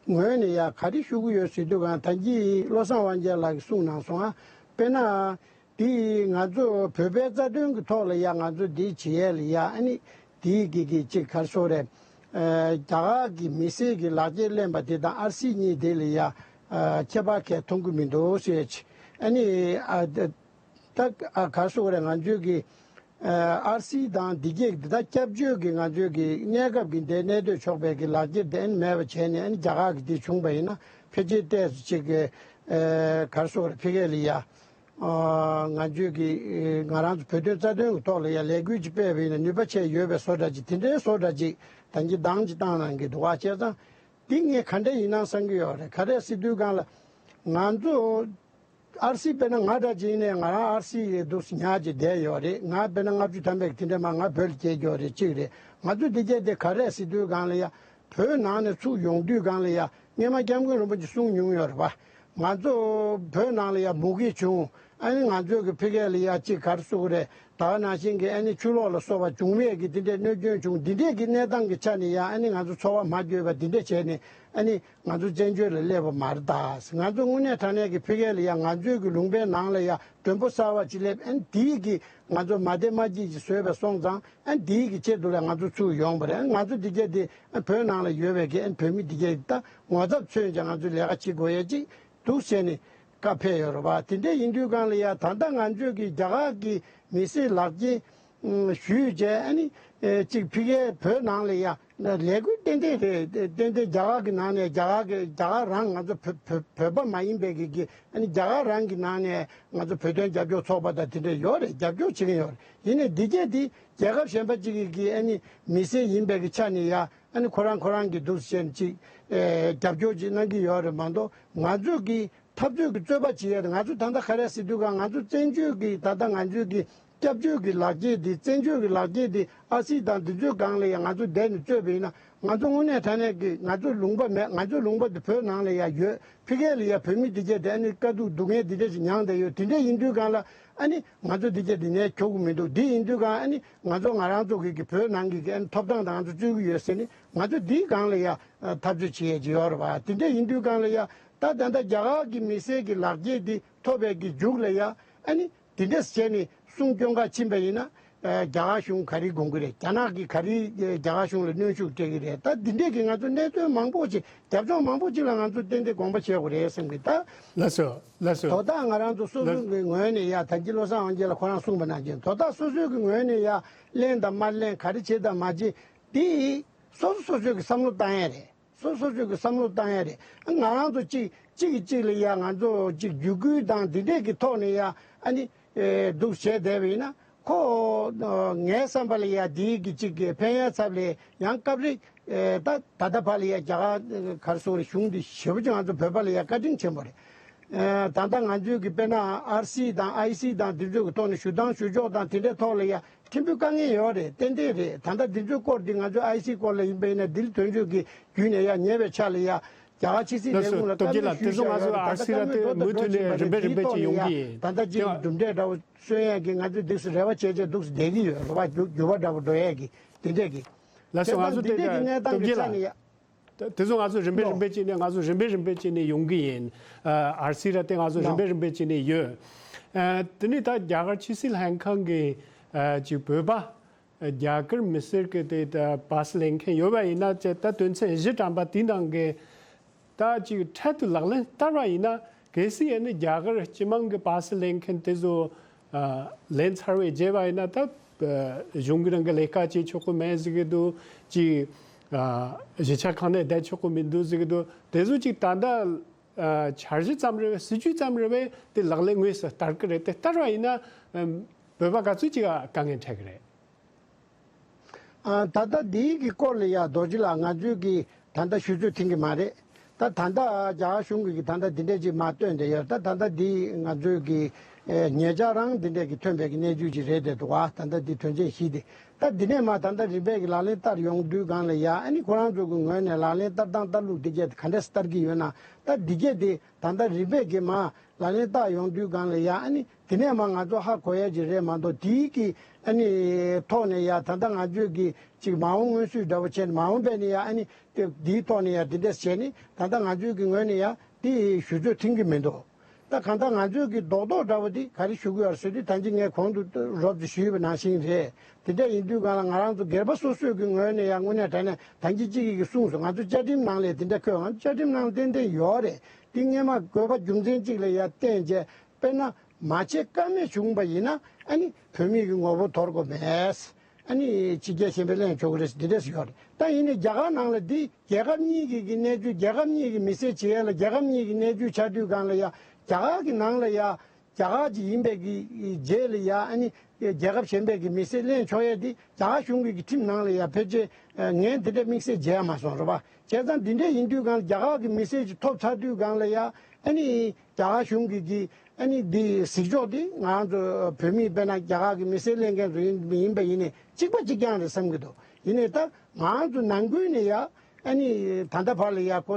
ངོས་ནས་ཡ་ག་རེ་ཞུ་གི་ཡོད་ཟེར་དུས་སྒང་ད་གིན་བློ་བཟང་དབང་རྒྱལ་ལགས་ཀྱིས་གསུངས་གནང་སོང་ང་། དཔེར་ན། དེ་ང་ཚོ་བོད་པའི་རྩ་དོན་གྱི་ཐོག་ལ་ཡ་ང་ཚོ་འདི་བྱེད་ཡས་ལ་ཡ་ཨ་ནི་དེའི་གི་གི་ཅིག་ག་རེ་ཟེར་དགོས་རེད། ཨ་རྒྱ་གར་གྱི་མི་སེར་གྱི་ལག་འཁྱེར་ལེན་པ་དེ་དང་ཨར་སི་གཉིས་དེ་ལ་ཡ་ཨ་ཁྱད་པར་གང་ཡང་མཐོང་གི་མི་འདུག་ཟེར་ཅིག་ཨ་ནི་ཨ་ད་ཨ་ག་རེ་ཟེར་དགོས་རེད། ང་ཚོའི་གི་ཨ་ཨར་སི་དང་འདི་གས་འདི་དག་སྐྱབས་བཅོལ་གྱི་ང་ཚོའི་གི་གནས་སྐབས་ཀྱི་འདིར་གནས་སྡོད་ཆོག་པའི་གི་ལག་འཁྱེར་དེ་ཨ་ནི་མེད་པ་བྱས་ནས་ཨ་ནི་རྒྱ་གར་གྱི་འདི་བྱུང་བ་ཡིན་ན་ཕལ་ཆེར་ཏོག་ཙམ་ཅིག་གི་ཨ་ག་རེ་ཟེར་དགོས་རེད། ཕ་གི་ལ་ཡ། ཨ་ང་ཚོས་ཀྱི་ང་རང་ཚོ་བོད་དོན་རྩ་དོན་གྱི་ཐོག་ལ་ཡ་ལས་འགུལ་ཅིག་སྤེལ་བ་ཡིན་ན་ནུས་པ་ཆེ་ཡོད་པའི་བཟོ་འདྲ་ཅིག་དེ་འདྲའི་བཟོ་འདྲ་ཅིག་ད་གིན་འདང་ཅིག་བཏང་གནང་གི་འདུག་བ། བྱས་ཙང་འདི་ངས་ག་འདྲ་ཡིན་ན་བསམ་གྱི་ཡོད་རེད། ག་རེ་ཟེར་དུས་སྒང་ལ་ང་ཚོ་ཨར་སི་དཔེར་ན་ང་འདྲ་ཅིག་ཡིན་ནའི་ང་རང་ཨར་སི་ཡི་འདུག་ཉར་ཅིག་བསྡད་ཡོད་རེད། ང་དཔེར་ན་ལྔ་བཅུ་ཐམ་པའི་དེ་འདྲ་མ་ང་བོད་ལ་སྐྱེས་ཡོད་རེད། གཅིག་རེད། ང་ཚོ་འདི་གས་དེ་ག་རེ་ཟེར་དུས་སྒང་ལ་ཡ། བོད་ནང་ནས་ཚུར་ཡོང་དུས་སྒང་ལ་ཡ་སྔོན་མ་སྐྱབས་མགོན་རིན་པོ་ཆེ་གསུངས་མྱོང་ཡོད་རེད་པ། ང་ཚོ་བོད་ནང་ལ་ཡ་མུ་གེ་བྱུང་། ཨ་ནི་ང་ཚོའི་གི་ཕ་གི་ལ་ཡ་གཅིག་ག་རེ་ཟེར་དགོས་རེད། ད་ག་ནང་བཞིན་གི་ཨ་ནི་ཆུ་ལོག་ལ་སོགས་པ་འབྱུང་བའི་གི་འདི་འདྲའི་གནོད་སྐྱོན་བྱུང་། འདི་འདྲའི་གི་གནས་སྟངས་ཀྱི་ཆ་ནས་ཡ་ཨ་ནི་ང་ཚོ་འཚོ་བ་མ་འགྱོད་པ་འདི་འདྲ་བྱས་ནས་ཨ་ནི་ང་ཚོ་བཙན་བྱོལ་ལ་སླེབས་པ་མ་རེད་ད། ང་ཚོ་དངོས་གནས་དྲང་གནས་ཀྱི་ཕ་གི་ལ་ཡ་ང་ཚོའི་གི་ལུང་པའི་ནང་ལ་ཡ་མགྲོན་པོ་གསར་བ་ཅིག་སླེབས། ཨ་ནི་དེའི་གི་ང་ཚོ་མ་བདེ་མ་སྐྱིད་ཅིག་བཟོས་པ་སོང་ཙང་། ཨ་འདིའི་གི་ཆེད་དུ་ལ་ང་ཚོ་ཚུར་ཡོང་བ་རེད། ང་ཚོ་འདི་གས་དེ་བོད་ནང་ལ་ཡོད་པའི་གི་ཨ་བོད་མི་འདི་གས་ད་ངོ་ཚབ་མཚོན་ཅིག་ང་ཚོས་ལས་ཀ་བྱེད་དགོས་ཡ་ཅིག་འདུག་ཟེར་ནས་བཀའ་ཕེབས་ཡོད་རེད་བ། དེ་འདྲ་ཡིན་དུས་སྒང་ལ་ཡ་ད་ལྟ་ང་ཚོས་གི་རྒྱ་གར་གི་མི་སེར་ལག་འཁྱེར་ཞུས་བྱས། ཨ་ནི་ ཨེ་གཅིག་ཕ་གིའི་བོད་ནང་ལ་ཡ་ལས་འགུལ་ཏན་ཏན་རེད། ཏན་ཏན་རྒྱ་གར་གྱི་ནང་ནས་རྒྱ་གར་གྱི་རྒྱ་གར་རང་ང་ཚོ་བོད་བོད་བོད་པ་མ་ཡིན་པའི་གི་གི་ཨ་ནི་རྒྱ་གར་རང་གི་ནང་ནས་ང་ཚོ་བོད་དོན་རྒྱབ་སྐྱོར་ཚོགས་པ་དང་དེ་འདྲ་ཡོད་རེད། རྒྱབ་སྐྱོར་བྱེད་ཀྱི་ཡོད་རེད། ཡིན་ནའི་འདི་གས་འདི་རྒྱལ་ཁབ་གཞན་པ་གཅིག་གི་གི་ཨ་ནི་མི་སེར་ཡིན་པའི་གི་ཆ་ནས་ཡ་ཨ་ནི་ཁོ་རང་ཁོ་རང་གི་འདུག་བྱས་ནས་ཅིག་ཨེ་རྒྱབ་སྐྱོར་ཅིག་གནང་གི་ཡོད་རེད་མ་གཏོགས། ང་ཚོས་གི་འཐབ་རྩོད་ཀྱི་རྩོད་པ་བྱེད་ཡ་དེ་ང་ཚོ་ད་ལྟ་ག་རེ་ཟེར་དུས་ག་ང་ཚོ་བཙན་བྱོལ་གྱི་ད་ལྟ་ང་ཚོའི་གི་སྐྱབས་བཅོལ་གྱི་ལག་འཁྱེར་དེ་བཙན་བྱོལ་གྱི་ལག་འཁྱེར་དེ་ཨ་སི་དང་འདི་ཚོའི་སྒང་ལ་ཡ་ང་ཚོ་བསྡད་ནས་རྩོད་པ་ཡིན་ན་ང་ཚོ་དངོས་གནས་དྲང་གནས་ཀྱི་ང་ཚོ་ལུང་པ་མེད། ང་ཚོ་ལུང་པ་དེ་བོད་ནང་ལ་ཡ་ཡོད། ཕ་གི་ལ་ཡ་བོད་མི་དེ་གས་དེ་ཨ་ནི་དཀའ་སྡུག་སྡུག་བསྔལ་དེ་འདྲ་ཞིག་མྱངས་བསྡད་ཡོད། དེ་འདྲ་ཡིན་དུས་གང་ལ་ཨ་ནི་ང་ཚོ་དེ་གས་དེ་ནས་ཁྱོག་གི་མི་འདུག་དེ་ཡིན་དུས་གང་ཨ་ནི་ང་ཚོ་ང་རང་ཚོ་གི་གི་བོད་ནང་གི་གི་ཨ་ནི་ཐོབ་ཐང་དང་ང་ཚོ་རྩོད་གི་ཡོད་ཟེར་ནི་ང་ཚོ་དེའི་སྒང་ལ་ཡ་འཐབ་རྩོད་བྱེད་ཡས་ཅིག་ཡོད་རེད་བ། དེ་འདྲ་ཡིན་དུས་གང་ལ་ཡ། ད་ད་ལྟ་རྒྱ་གར་གྱི་མི་སེར་གྱི་ལག་འཁྱེར་འདི་ཐོབ་པའི་གི་མཇུག་ལ་ཡ་ཨ་ནི་དེ་འདྲས་བྱས་ནས་སྲུང་སྐྱོང་ག་ཕྱིན་པ་ཡིན་ན་ཨ་རྒྱ་གར་གཞུང་ག་རེ་དགོངས་ཀྱི་རེད། རྒྱ་ནག་གིས་ག་རེ་རྒྱ་གར་གཞུང་ལ་གནོན་ཤུགས་སྤྲད་ཀྱི་རེད། ད་འདི་འདྲས་ཀྱི་ང་ཚོ་གནད་དོན་མང་པོ་ཅིག་རྒྱབ་ལྗོངས་མང་པོ་ཅིག་ལ་ང་ཚོ་ཏན་ཏན་དགོངས་པ་བཞེས་དགོས་རེད་བསམ་གྱི། ད་ལགས་སོ། ལགས་སོ། དོ་བདག་ང་རང་ཚོ་སོ་སོ་གི་ངོས་ནས་ཡ་ད་གིན་བློ་བཟང་དབང་རྒྱལ་ལགས་ཁོ་རང་གསུངས་པ་ནང་བཞིན་དོ་བདག་སོ་སོ་གི་ངོས་ནས་ཡ་ལེན་དང་མ་ལེན་ག་རེ་བྱེད་དང་མ་བྱེད་འདི་སོ་སོ་སོ་སོ་གི་བསམ་བློ་བཏང་ཡ་རེད། སོ་སོ་སོ་གི་བསམ་བློ་བཏང་ཡ་རེད། ང་རང་ཚོ་གཅིག་གཅིག་གིས་གཅིག་ལ་ཡ་ང་ཚོ་གཅིག་བརྒྱུད་སྐུལ་དང་འདི་འདྲས་ཀྱི་ཐོག་ནས་ཡ་ཨ་ནི་ཨེ་འདུག་བྱས་བསྡད་པ་ཡིན་ན་ཁོ་ཨ་ངའི་བསམ་པ་ལ་ཡ་འདིའི་གི་གཅིག་གི་ཕན་ཡ་ཚབ་ལས་ཡང་སྐབས་རེ་ཨེ་ད་ད་ལྟ་བར་ལ་ཡ་རྒྱ་གར་ག་རེ་ཟེར་དགོས་རེད། གཞུང་འདི་ཞེ་པོ་ཅིག་ང་ཚོ་བོད་པ་ལ་ཡ་བཀའ་དྲིན་ཆེན་པོ་རེད། ཨེ་ད་ལྟ་ང་ཚོའི་གི་དཔེར་ན་ཨར་སི་དང་ཨའི་སི་དང་འདི་ཚོའི་གི་ཐོག་ནས་ཞུ་སྟངས་ཞུ་ཕྱོགས་དང་དེ་འདྲའི་ཐོག་ལ་ཡ་ཕྲན་བུ་དཀའ་ངལ་ཡོད་རེད། ཏན་ཏན་རེད། ད་ལྟ་འདི་ཚོའི་སྐོར་འདི་ང་ཚོའི་ཨའི་སི་སྐོར་ལ་ཡིན་པ་ཡིན་ན་འདི་ལ་དོན་གཅོད་ཀྱི་བརྒྱུད་ནས་ཡ་ཉེ་བའི་ཆ་ལ་ཡ་རྒྱ་གར་ཕྱི་སྲིད་ལས་ཁུངས་ལ་བཀའ་མོལ་ཞུས་བཞག་ཡོད་རེད། ད་ལྟ་བཀའ་མོལ་ཏོག་ཏོག་ཞུས་པ་རེད། དེ་འདྲའི་ཐོག་ལ་ཡ་ད་ལྟ་ཅིག་གྲུབ་འབྲས་འདྲ་བོ་སོན་ཡས་ཀྱི་ང་ཚོས་འདུག་སེ་རེ་བ་བྱས་བྱས་འདུག་སེ་བསྡད་ཀྱི་ཡོད་རེད་བ། འགྱུར་འགྱུར་བ་འདྲ་བོ་འགྲོ་ཡས་ཀྱི་དེ་འདྲས་ཀྱི། ལགས་སོ། ང་ཚོ་དེ་འདྲས་ཀྱི་གནས་སྟངས་ཀྱི་ཆ་ནས་ཡ། དེ་ཚོ་ང་ཚོ་རིམ་པས་རིམ་པས་བྱས་ནས་ང་ཚོ་རིམ་པས་རིམ་པས་བྱས་ནས་ཡོང་གི་ཡིན། ཨ་ཨར་སི་ར་དེ་ང་ཚོ་རིམ་པས་རིམ་པས་བྱས་ནས་ཡོད། ཨ་དེ་ནས་ད་རྒྱ་གར་ཕྱི་སྲིད་ལྷན་ཁང་གི་ཨ་ཅིག་བོད་པ་རྒྱ་གར་མི་སེར་གྱི་དེ་ད་པ་སི་ལེན་མཁན་ཡོད་པ་ཡིན་ན་ཅེ་ད་དོན་ཚན་བཞི་དྲངས་པ་དེའི་ནང་གི་ད་ཅིག་འཕྲལ་དུ་ལག་ལེན་བསྟར་བ་ཡིན་ན་གལ་སྲིད་ཡིན་ན་རྒྱ་གར་སྤྱི་དམངས་ཀྱི་པ་སི་ལེན་མཁན་དེ་ཚོ་ཨ་ལེན་ཚར་བའི་རྗེས་པ་ཡིན་ན་ད་ཨ་གཞུང་གི་རང་གི་ལས་ཀ་བྱེད་ཆོག་གི་མེད་ཟེར་གི་འདུག་ཅིག་ཨ་གཞིས་ཆགས་ཁང་ནས་བསྡད་ཆོག་གི་མི་འདུག་ཟེར་གི་འདུག་དེ་ཚོ་ཅིག་ད་ལྟ་ཨ་འཆར་གཞི་ཙམ་རེད་པས། སྲིད་ཇུས་ཙམ་རེད་པས། དེ་ལག་ལེན་དངོས་སུ་བསྟར་གི་རེད། དེ་བསྟར་བ་ཡིན་ན་ཨམ་བོད་པ་ག་ཚོད་ཅིག་ཨ་དཀའ་ངལ་འཕྲད་གི་རེད། ཨ་ད་ལྟ་འདིའི་གི་སྐོར་ལ་ཡ་རྡོ་རྗེ་ལགས་ང་ཚོས་གི་ད་ལྟ་ཞུ་ཚོད་ཐིང་གི་མ་རེད། ད་ད་ལྟ་རྒྱ་གར་གཞུང་གི་གི་ད་ལྟ་འདི་འདྲས་ཅིག་མ་བཏོན་བསྡད་ཡོད། ད་ད་ལྟ་འདི་ང་ཚོས་གི་ཨེ་ཉེ་ཆར་རང་འདི་འདྲས་གི་ཐོན་པའི་གི་གནས་ཚུལ་ཅིག་རེད་བསྡད་འདུག་བ། ད་ལྟ་འདི་དོན་ཚན་བཞི་དེ་ད་འདི་ནས་མ་ད་ལྟ་རིམ་པས་གི་ལག་ལེན་བསྟར་ཡོང་དུས་སྒང་ལ་ཡ་ཨ་ནི་ཁོ་རང་ཚོ་གི་ངོས་ནས་ལག་ལེན་བསྟར་སྟངས་བསྟར་ལུགས་འདི་གས་ག་འདྲས་བསྟར་གི་ཡོད་ན་ད་འདི་གས་དེ་ད་ལྟ་རིམ་པས་གི་མ་ལག་ལེན་བསྟར་ཡོང་དུས་སྒང་ལ་ཡ་ཨ་ནི་དེ་ནས་མ་ང་ཚོ་ཧ་གོ་ཡ་ཅིག་རེད་མ་གཏོགས་དེའི་གི་ཨ་ནི་ཐོག་ནས་ཡ་ད་ལྟ་ང་ཚོས་གི་ཅིག་མ་འོངས་སྔོན་སྲོལ་འདྲ་བོ་བྱས་ནས་མ་འོངས་པ་ནས་ཡ་ཨ་ནི་དེ་དེའི་ཐོག་ནས་ཡ་དེ་འདྲས་བྱས་ནས་ད་ལྟ་ང་ཚོའི་གི་ངོས་ནས་ཡ་དེ་ཞུ་ཚོད་ཐིང་གི་མི་འདུག་ད་གང་ལྟར་ང་ཚོའི་གི་རྡོག་རྡོག་འདྲ་བོ་དེ་ག་རེ་ཞུ་གི་ཡོད་རེད་ཟེར་དུས་ད་ཅི་ངས་གོང་དུ་རོབ་ཙམ་ཞུས་པ་ནང་བཞིན་རེད། དེ་འདྲ་ཡིན་དུས་གང་ལ་ང་རང་ཚོ་སྒེར་པ་སོ་སོའི་གི་ངོས་ནས་ཡ་དངོས་གནས་དྲང་གནས་ད་ཅི་གཅིག་གིས་གསུངས་སོང་། ང་ཚོ་བཅའ་ཁྲིམས་ནང་ལ་དེ་འདྲ་འཁོད། ང་ཚོ་བཅའ་ཁྲིམས་ནང་ཏན་ཏན་ཡོད་རེད། དེ་སྔས་མ་དགོས་པ་རྒྱུ་མཚན་གཅིག་ལ་ཡ་བརྟེན་བྱས་དཔེར་ན་མ་བྱེད་ཀ་མེད་བྱུང་བ་ཡིན་ན་ཨ་ནི་བོད་མི་གི་ངོ་བོ་དོར་དགོས་མེད། ཨ་ནི་ཕྱི་རྒྱལ་གཞན་པས་ལེན་ཆོག་གི་རེད་འདི་འདྲས་ཡོད་རེད། ད་ཡིན་ནའི་རྒྱ་གར་ནང་ལ་འདི་རྒྱལ་ཁབ་གཉིས་ཀྱི་གི་གནས་ཚུལ་རྒྱལ་ཁབ་གཉིས་ཀྱི་མི་སེར་བྱེད་ཡ་ལ་རྒྱལ་ཁབ་གཉིས་ཀྱི་གནས་ཚུལ་ཆགས་དུས་སྒང་ལ་ཡ་རྒྱ་གར་གྱི་ནང་ལ་ཡ་རྒྱ་གར་གྱི་ཡིན་པའི་གི་རྗེས་ལ་ཡ་ཨ་ནི་རྒྱལ་ཁབ་གཞན་པའི་གི་མི་སེར་ལེན་ཆོག་ཡ་འདི་རྒྱ་གར་གཞུང་གི་གི་ཁྲིམས་ནང་ལ་ཡ་ཕལ་ཆེར་ངས་འདི་འདྲ་དམིགས་བསལ་མཇལ་ཡ་མ་སོང་རེད་པ། བྱས་ཙང་འདི་འདྲ་ཡིན་དུས་སྒང་ལ་རྒྱ་གར་གྱི་མི་སེར་ཅིག་ཐོབ་ཚར་དུས་སྒང་ལ་ཡ་ཨ་ནི་རྒྱ་གར་གཞུང་གི་གི་ཨ་ནི་འདི་གཟིགས་ཕྱོགས་འདི་ང་ཚོ་བོད་མི་དཔེར་ན་རྒྱ་གར་གྱི་མི་སེར་ལེན་མཁན་ཚོ་ཡིན་ཡིན་པ་ཡིན་ནའི་གཅིག་པ་གཅིག་རྐྱང་རེད་བསམ་གྱི་འདུག་ཡིན་ནའི་ད་ང་ཚོ་ནང་ཁུལ་ནས་ཡ་ཨ་ནི་ད་ལྟ་བར་ལ་ཡ་ཁོ་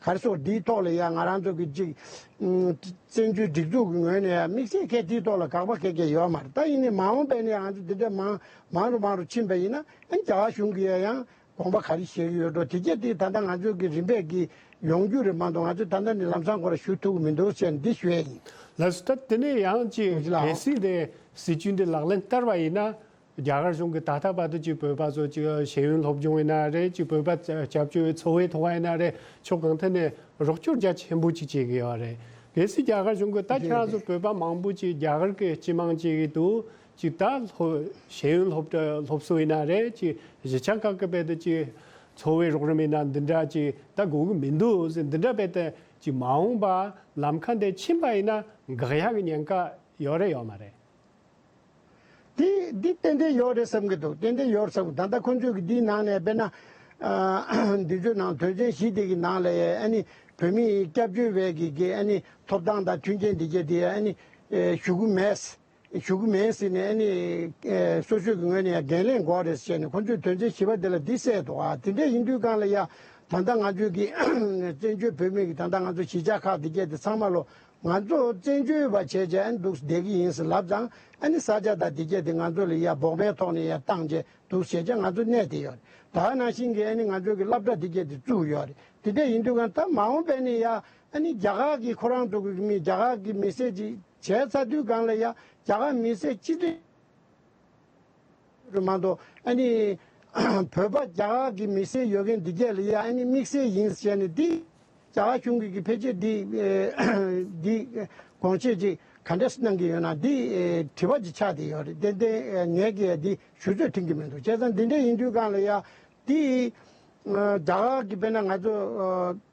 ག་རེ་ཟེར་འདིའི་ཐོག་ལ་ཡ་ང་རང་ཚོ་གི་གཅིག་བཙན་བྱོལ་སྒྲིག་འཛུགས་ཀྱི་ངོས་ནས་ཡ་དམིགས་བསལ་གལ་དེའི་ཐོག་ལ་དགག་པ་གལ་གལ་ཡོད་མ་རེད། ད་ཡིན་ནའི་མ་འོངས་པ་ནས་ང་ཚོ་འདི་འདྲ་མང་མང་རུ་མང་རུ་ཕྱིན་པ་ཡིན་ན་ཨ་ནི་རྒྱ་གར་གཞུང་གིས་ཡ་ཡང་དགོངས་པ་ག་རེ་བཞེས་ཀྱི་ཡོད་འགྲོ། དེ་གྱད་དེ་ད་ལྟ་ང་ཚོས་ཀྱི་རིམ་པས་ཀྱི་ཡོང་རྒྱུ་རེད་མ་གཏོགས་ང་ཚོས་ད་ལྟ་ནས་ལམ་སང་ཁོ་ར་ཞུ་ཐུབ་ཀྱི་མི་འདུག་ཟེར་འདི་ཞུ་ཡས་ཡིན། ལགས་སོ། ད་དེ་ནས་ཡང་ཅིག་ཡོང་གི་ལགས། གལ་སྲིད་དེ་སྲིད་ཇུས་འདི་ལག་ལེན་བསྟར་བ་ཡིན་ན་རྒྱ་གར་གཞུང་གིས་ད་ལྟ་བར་དུ་ཅིག་བོད་པ་ཚོ་ཅིག་ཤེས་ཡོན་སློབ་སྦྱོང་ཡིན་ན་རེད། ཅིག་བོད་པ་སྐྱབས་བཅོལ་བའི་འཚོ་བའི་ཐོག་ཡིན་ན་རེད། ཕྱོགས་གང་ཐད་ནས་རོགས་སྐྱོར་རྒྱ་ཆེན་པོ་ཅིག་བྱེད་ཀྱི་ཡོད་རེད། གལ་སྲིད་རྒྱ་གར་གཞུང་གིས་ད་ཁྱེད་རང་ཚོ་བོད་པ་མང་པོ་ཅིག་རྒྱ་གར་གྱི་སྤྱི་དམངས་ཅིག་གི་འདུག་ཅིག་ད་སློབ་ཤེས་ཡོན་སློབ་གྲྭ་སློབ་གསོ་ཡིན་ན་རེད། ཅིག་གཞིས་ཆགས་ཁག་གི་བེད་དེ་ཅིག་འཚོ་བའི་རོགས་རམ་ཡིན་ན་འདི་འདྲ་ཅིག་ད་དགོས་ཀྱི་མི་འདུག་ཟེར། འདི་འདྲ་བེད་དེ་ཅིག་མ་འོངས་པ་ལམ་ཁ་འདི་ཕྱིན་པ་ཡིན་ན་འགག་ཡག་གི་ཉེན་ཁ་ཡོད་རེད་ཡོད་མ་རེད། འདི་འདི་ཏན་ཏན་ཡོད་རེད་བསམ་གྱི་འདུག་ཏན་ཏན་ཡོད་བསམ་གྱི་འདུག་ད་ལྟ་ཁོང་ཚོས་ཀྱི་འདིའི་ནང་ནས་དཔེར་ན་འདི་ཚོའི་ནང་དོན་ཚན་བཞི་དེ་གི་ནང་ལ་ཨ་ནི་བོད་མིའི་སྐྱབས་བཅོལ་བའི་གི་གི་ཨ་ནི་ཐོབ་ཐང་དང་མཐུན་རྐྱེན་འདི་གས་དེ་ཨ་ནི་ཞུ་གི་མེད། ཞུ་གི་མེད་ཟེར་ནས་ཨ་ནི་སོ་སོའི་གི་ངོས་ནས་ཡང་འགན་ལེན་དགོས་རེད་ཟེར་ནས་ཁོང་ཚོས་དོན་ཚན་བཞི་པ་དེ་ལ་འདི་གསལ་འདུག་ཨ་དེ་འདྲ་ཡིན་དུས་སྒང་ལ་ཡ་ད་ལྟ་ང་ཚོའི་གི་བཙན་བྱོལ་བོད་མི་གི་ད་ལྟ་ང་ཚོ་གཞིས་ཆགས་ཁག་འདི་གས་དེ་ཚང་མ་ལོ། ང་ཚོ་བཙན་བྱོལ་བ་བྱས་རྗེས་ཨ་ནི་འདུག་བསྡད་ཀྱི་ཡིན་ཟེར་ལབ་ཙང་ཨ་ནི་ས་ཆ་དང་དེ་གྱད་དེ་ང་ཚོ་ལ་ཡ་བོགས་མའི་ཐོག་ནས་ཡ་བཏང་རྗེས་འདུག་བྱས་རྗེས་ང་ཚོ་གནས་བསྡད་ཡོད་རེད། ད་ག་ནང་བཞིན་གྱི་ཨ་ནི་ང་ཚོ་གི་སློབ་གྲྭ་དེ་གྱད་དེ་བཙུགས་ཡོད་རེད། དེ་འདྲ་ཡིན་དུས་གང་ད་མ་འོངས་པ་ནས་ཡ་ཨ་ནི་རྒྱ་གར་གྱི་ཁོ་རང་ཚོ་གི་མི་རྒྱ་གར་གྱི་མི་སེར་ཅིག་བྱས་ཚར་དུས་གང་ལ་ཡ་རྒྱ་གར་མི་སེར་སྤྱི་འཐུས། རུ་མ་གཏོགས་ཨ་ནི་བོད་པ་རྒྱ་གར་གྱི་མི་སེར་ཡོད་མཁན་འདི་གྱད་ལ་ཡ་ཨ་ནི་དམིགས་བསལ་ཡིན་ཟེར་ནས་འདི་རྒྱ་གར་གཞུང་གི་གི་ཕལ་ཆེར་འདི་འདི་དགོངས་བཞེས་ཅིག་ག་འདྲས་གནང་གི་ཡོད་ན་འདི་དྲི་བ་ཅིག་ཆགས་བསྡད་ཡོད་རེད། ཏན་ཏན་ངས་ཀྱི་འདི་ཞུ་ཚོད་འཕྲིན་གྱི་མི་འདུག་བྱས་ཙང་འདི་འདྲས་ཡིན་དུས་གང་ལ་ཡ་འདི། རྒྱ་གར་གྱི་དཔེར་ན་ང་ཚོ་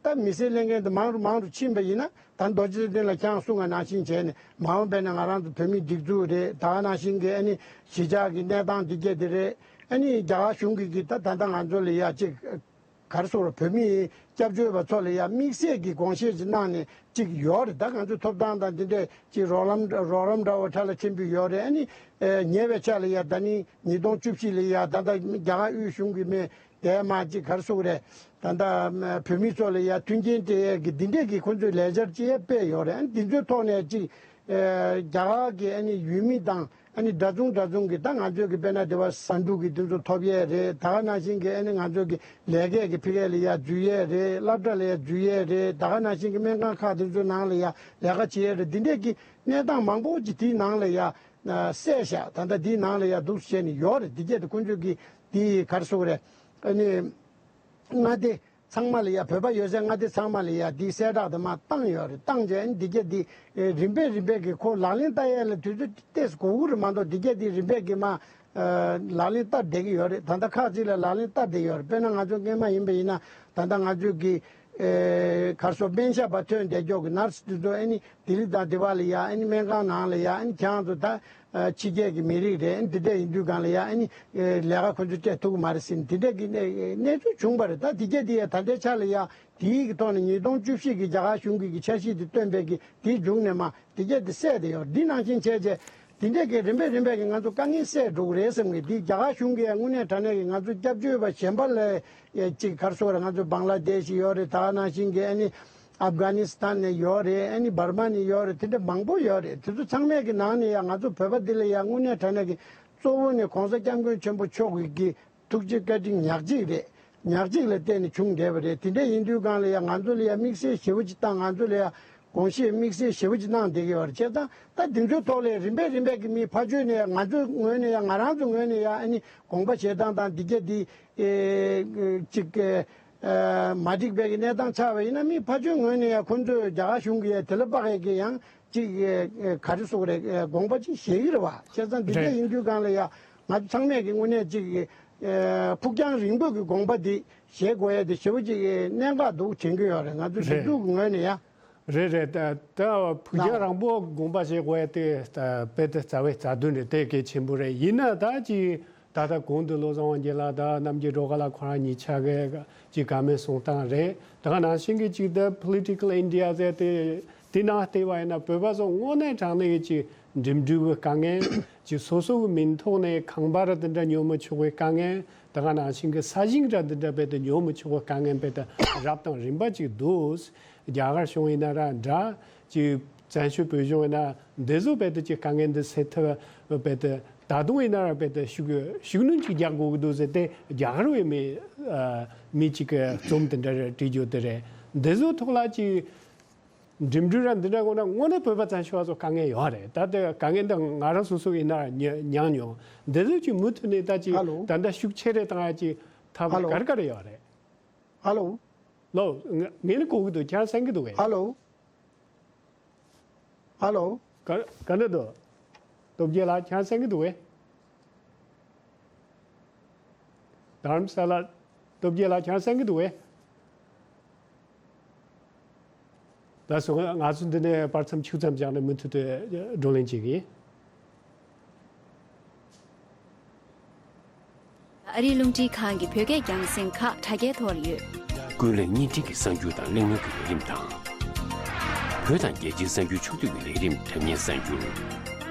ད་མི་སེར་ལེན་མཁན་དེ་མང་རུ་མང་རུ་ཕྱིན་པ་ཡིན་ན་ད་རྡོ་རྗེ་གདན་ལ་ཁྱེད་རང་གསུང་བ་ནང་བཞིན་བྱས་ནས་མ་འོངས་པ་ན་ང་རང་ཚོ་བོད་མིའི་སྒྲིག་འཛུགས་རེད། ད་ག་ནང་བཞིན་གྱི་ཨ་ནི་གཞིས་ཆགས་ཀྱི་གནས་སྟངས་འདི་གྱད་དེ་རེད། ཨ་ནི་རྒྱ་གར་གཞུང་གིས་ཀྱི་ད་ད་ལྟ་ང་ཚོ་ལ་ཡ་གཅིག་ག་རེ་ཟེར་བོད་མིའི་སྐྱབས་བཅོལ་བ་ཚོ་ལ་ཡ་དམིགས་བསལ་གྱི་དགོངས་བཞེས་ཅིག་གནང་ནས་གཅིག་ཡོད་རེད། ད་ང་ཚོའི་ཐོབ་ཐང་དང་འདི་འདྲས་གཅིག་རོགས་རམ་རོགས་རམ་འདྲ་བོ་ཁྲ་ལ་ཆེན་པོ་ཡོད་རེད། ཨ་ནི་ཉེ་བའི་ཆར་ལ་ཡ་ད་ནི་ཉིས་སྟོང་བཅུ་བཞི་ལ་ཡ་ད་ལྟ་རྒྱ་གར་དབུས་གཞུང་གི་མི། དེ་མ་གཅིག་ག་རེ་ཟེར་དགོས་རེད། ད་ལྟ་བོད་མི་ཚོ་ལ་ཡ་མཐུན་རྐྱེན་སྤྲད་ཡས་ཀྱི་འདི་འདྲས་ཀྱི་ཁོང་ཚོས་ལས་འཆར་ཅིག་ཡ་སྤེལ་ཡོད་རེད། ཨ་ནི་འདི་ཚོའི་ཐོག་ནས་གཅིག་རྒྱ་གར་གྱི་ཨ་ནི་ཡུལ་མི་དང་ཨ་ནི་འདྲ་མཚུངས་འདྲ་མཚུངས་ཀྱི་ད་ང་ཚོས་ཀྱི་དཔེར་ན་དེ་བ་ཟ་འབྲུ་གི་འདི་ཚོ་ཐོབ་ཡས་རེད། ད་ག་ནང་བཞིན་གྱི་ཨ་ནི་ང་ཚོས་ཀྱི་ལས་ཀའི་གི་ཕ་གི་ལ་ཡ་འཛུལ་ཡས་རེད། སློབ་གྲྭ་ལ་ཡ་འཛུལ་ཡས་རེད། ད་ག་ནང་བཞིན་གྱི་སྨན་ཁང་ཁག་འདི་ཚོའི་ནང་ལ་ཡ་ལས་ཀ་བྱེད་ཡས་རེད། འདི་འདྲས་ཀྱི་གནས་སྟངས་མང་པོ་ཅིག་དེའི་ནང་ལ་ཡ་གསལ་བཞག་ད་ལྟ་འདིའི་ནང་ལ་ཡ་འདུག་བྱས་ནས་ཡོད་རེད། འདི་གྱད་དེ་ཁོང་ཚོས་ཀྱི་འདི་ག་རེ་ཟེར་དགོས་རེད། ཨ་ནི། མངའ་སྡེ་ཚང་མ་ལ་ཡ་བོད་པ་ཡོད་སའི་མངའ་སྡེ་ཚང་མ་ལ་ཡ་འདི་གསལ་བསྒྲགས་དེ་མར་བཏང་ཡོད་རེད། བཏང་རྗེས་ཨ་ནི་འདི་གྱད་འདི་རིམ་པས་རིམ་པས་ཀྱི་ཁོ་ལག་ལེན་བསྟར་ཡས་ལ་དུས་ཚོད་ཏོག་ཙམ་འགོར་གྱི་རེད་མ་གཏོགས་འདི་གྱད་འདི་རིམ་པས་ཀྱི་མར་ལག་ལེན་བསྟར་བསྡད་ཀྱི་ཡོད་རེད། ད་ལྟ་ཁག་ཅིག་ལ་ལག་ལེན་བསྟར་བསྡད་ཡོད་རེད། དཔེར་ན་ང་ཚོ་སྔོན་མ་ཡིན་པ་ཡིན་ན་ད་ལྟ་ང་ཚོས་ཀྱི་གར་སོགས་སྨན་ཞབས་པ་ཐོན་བསྡད་ཀྱོག་གི་ནར་སི་དེ་ཚོ་ཨ་ནི་ལྡི་ལི་དང་དེ་བ་ལ་ཡ་ཨ་ནི་སྨན་ཁང་ནང་ལ་ཡ་ཨ་ནི་ཁྱེད་རང་ཚོ་ད་ཕྱི་རྒྱལ་གྱི་མི་རིགས་རེད། ཨ་ནི་དེ་འདྲ་ཡིན་དུས་སྒང་ལ་ཡ་ཨ་ནི་ལས་ཀ་ཁོ་ཚོ་སྤྲད་ཐུབ་ཀྱི་མ་རེད་ཟེར་ནས་དེ་འདྲ་གི་གནས་ཚུལ་བྱུང་བ་རེད། ད་དེ་གྱད་དེ་ཡ་ད་ལྟའི་ཆ་ལ་ཡ་དེའི་གི་ཐོག་ནས་ཉིས་སྟོང་བཅུ་བཞི་གི་རྒྱ་གར་གཞུང་གི་གི་འཆར་གཞི་དེ་བཏོན་པའི་གི་དེའི་མཇུག་ནས་མ་དེ་གྱད་དེ་གསལ་བསྡད་ཡོད། འདི་ནང་བཞིན་བྱས་རྗེས་དེ་འདྲས་ཀྱི་རིམ་པས་རིམ་པས་ཀྱི་ང་ཚོ་དཀའ་ངལ་སེལ་འགྲོ་གི་རེད་བསམ་གི། འདི་རྒྱ་གར་གཞུང་གིས་དངོས་གནས་དྲང་གནས་ཀྱི་ང་ཚོ་སྐྱབས་བཅོལ་བ་གཞན་པ་ལ་ཅིག་གར་སོགས་ར་ང་ཚོ་བང་ལ་དེ་ཤི་ཡོད་རེད། ད་ག་ནང་བཞིན་གྱི་ཨ་ནི་ཨབ་གྷ་ནི་སི་ཐན་ནས་ཡོད་རེད། ཨ་ནི་འབར་མ་ནས་ཡོད་རེད། དེ་འདྲ་མང་པོ་ཡོད་རེད། དེ་ཚོ་ཚང་མས་ཀྱི་ནང་ནས་ཡང་ང་ཚོ་བོད་པ་འདི་ལ་ཡང་དངོས་གནས་དྲང་གནས་ཀྱི་གཙོ་བོ་ནས་གོང་ས་སྐྱབས་མགོན་ཆེན་པོ་མཆོག་གི་གི་ཐུགས་རྗེ་བཀའ་དྲིན་ཉག་གཅིག་རེད། ཉག་གཅིག་ལ་བརྟེན་ནས་བྱུང་བསྡད་པ་རེད། དེ་འདྲ་ཡིན་དུས་སྒང་ལ་ཡང་ང་ཚོ་ལ་ཡང་དམིགས་བསལ་ཞེ་པོ་ཅིག་བཏང་། ང་ཚོ་ལ་ཡང་དགོངས་བཞེས་དམིགས་བསལ་ཞེ་པོ་ཅིག་གནང་བསྡད་ཀྱི་ཡོད་རེད། བྱས་ཙང་ད་འདི་ཚོའི་ཐོག་ལ་རིམ་པས་རིམ་པས་ཀྱི་མི་ཕར་ཕྱོགས་ནས་ང་ཚོའི་ངོས་ནས་ཡང་ང་རང་ཚོའི་ངོས་ནས་ཡང་ཨ་ནི་དགོངས་པ་བཞེས་སྟངས་དང་འདི་གྱད་འདི་ཅིག་མ་འགྲིག་པའི་གི་གནས་སྟངས་ཆགས་པ་ཡིན་ན་མི་ཕར་ཕྱོགས་ངོས་ནས་ཡང་ཁོང་ཚོས་རྒྱ་གར་གཞུང་གི་དེ་ལ་དཔག་ཡས་ཀྱི་ཡང་། ཅིག་ག་རེ་ཟེར་དགོས་རེད། དགོངས་པ་ཅིག་བཞེས་ཀྱི་རེད་བ། བྱས་ཙང་འདི་འདྲ་ཡིན་དུས་སྒང་ལ་ཡ་ང་ཚོ་ཚང་མས་ཀྱི་དངོས་གནས་ཅིག་ཕུགས་རྒྱང་རིང་པོ་གི་དགོངས་པ་འདི་བཞེས་དགོས་ཡ་དེ་ཞེ་པོ་ཅིག་གནད་འགག་འདུག་དྲན་གྱི་ཡོད་རེད། ང་ཚོ་སྒྲིག་འཛུགས་ཀྱི་ངོས་ནས་ཡ། རེད་རེད། ད་ད་ཕུགས་རྒྱང་རིང་པོ་དགོངས་པ་བཞེས་དགོས་ཡ་དེ་དཔེ་དེ་རྩ་བའི་རྩ་དོན་རེད། དེ་གལ་ཆེན་པོ་རེད། ཡིན་ན་ད་ཅིག་ད་ལྟ་གོང་དུ་བློ་བཟང་དབང་རྒྱལ་ལགས་དང་རྣམ་རྒྱལ་སྒྲོལ་དཀར་ལགས་ཁོ་རང་གཉིས་ཆ་གི་ཅིག་བཀའ་མོལ་གསུང་སྟངས་རེད། ད་ག་ནང་བཞིན་གྱི་ཅིག་ད་Political India ཟེར་དེ་དེ་ནང་བལྟས་པ་ཡིན་ན་བོད་པ་ཚོ་དངོས་གནས་དྲང་གནས་ཀྱི་ཅིག་འགྲིམ་འགྲུལ་གྱི་དཀའ་ངལ་ཅིག་སོ་སོ་གི་མིང་ཐོག་ནས་ཁང་པ་ར་དེ་འདྲ་ཉོ་མི་ཆོག་པའི་དཀའ་ངལ། ད་ག་ནང་བཞིན་གྱི་ས་ཞིང་ར་དེ་འདྲ་རྦད་དེ་ཉོ་མི་ཆོག་པའི་དཀའ་ངལ་རྦད་དེ་རབ་དང་རིམ་པ་ཅིག་འདུག་རྒྱ་གར་གཞུང་ཡིན་ན་ར་འདྲ། ཅིག་བཙན་བྱོལ་བོད་གཞུང་ཡིན་ན་འདི་ཚོ་རྦད་དེ་ཅིག་དཀའ་ངལ་འདི་སེལ་ཐབས་རྦད་དེ་ད་དུང་ཡིན་ན་ར་རྦད་དེ་ཤུགས་ཤུགས་སྣོན་ཅིག་རྒྱག་དགོས་ཀྱི་འདུག་ཟེར་ཏེ་རྒྱ་གར་བའི་མི་མི་ཅིག་གི་རྩོམ་དེ་འདྲ་རེ་བྲིས་རྒྱུ་དེ་རེད། འདི་ཚོ་ཐོག་ལ་ཅིག་འགྲིམ་འགྲུལ་ར་འདི་འདྲ་དགོས་ན་དངོས་གནས་བོད་པ་བཙན་བྱོལ་བ་ཚོ་དཀའ་ངལ་ཡོད་རེད། ད་ལྟ་དཀའ་ངལ་འདི་ང་རང་སོ་སོ་ཡིན་ན་མྱ་མྱངས་མྱོང་། འདི་ཚོ་ཅིག་མུ་མཐུད་ནས་ད་ཅིག་ཧ་ལོ། ད་ལྟ་ཤུགས་ཆེ་རེ་བཏང་ཡ་ཅིག་ཐབས་ཧ་ལོ། ག་རེ་ག་རེ་ཡོད་རེད། ཧ་ལོ། ལོ། ང་ངས་ནི་གོ་གི་འདུག་ཁྱེད་རང་གསན་གི་འདུག་གས། ཧ་ལོ། ཧ་ལོ། ག་ག་འདྲ་འདུག་སྟོབས་རྒྱལ་ལགས་ཁྱེད་རང་གསན་གྱི་འདུག་གས། དྷ་རམ་ས་ལ། སྟོབས་རྒྱལ་ལགས་ཁྱེད་རང་གསན་གྱི་འདུག་གས། ད་སོ་ང་ཚོ་འདི་ནས་བར་མཚམས་ཆུ་ཙམ་བཞག་ནས་མུ་མཐུད་དུ་བགྲོ་གླེང་བྱེད་ཀྱི་ཡིན། ཨ་རིའི་རླུང་འཕྲིན་ཁང་གི་བོད་སྐད་རྒྱང་སྲིང་ཁག་དྲ་རྒྱའི་ཐོག་ལ་ཡོད། ཀུན་གླེང་བརྙན་འཕྲིན་གྱི་གསར་འགྱུར་དང་གླེང་མོལ་གྱི་ལས་རིམ་དང་། བོད་དང་རྒྱལ་སྤྱིའི་གསར་འགྱུར་ཕྱོགས་བསྡུས་ཀྱི་ལས་རིམ་དྲ་བརྙན་གསར་འགྱུར།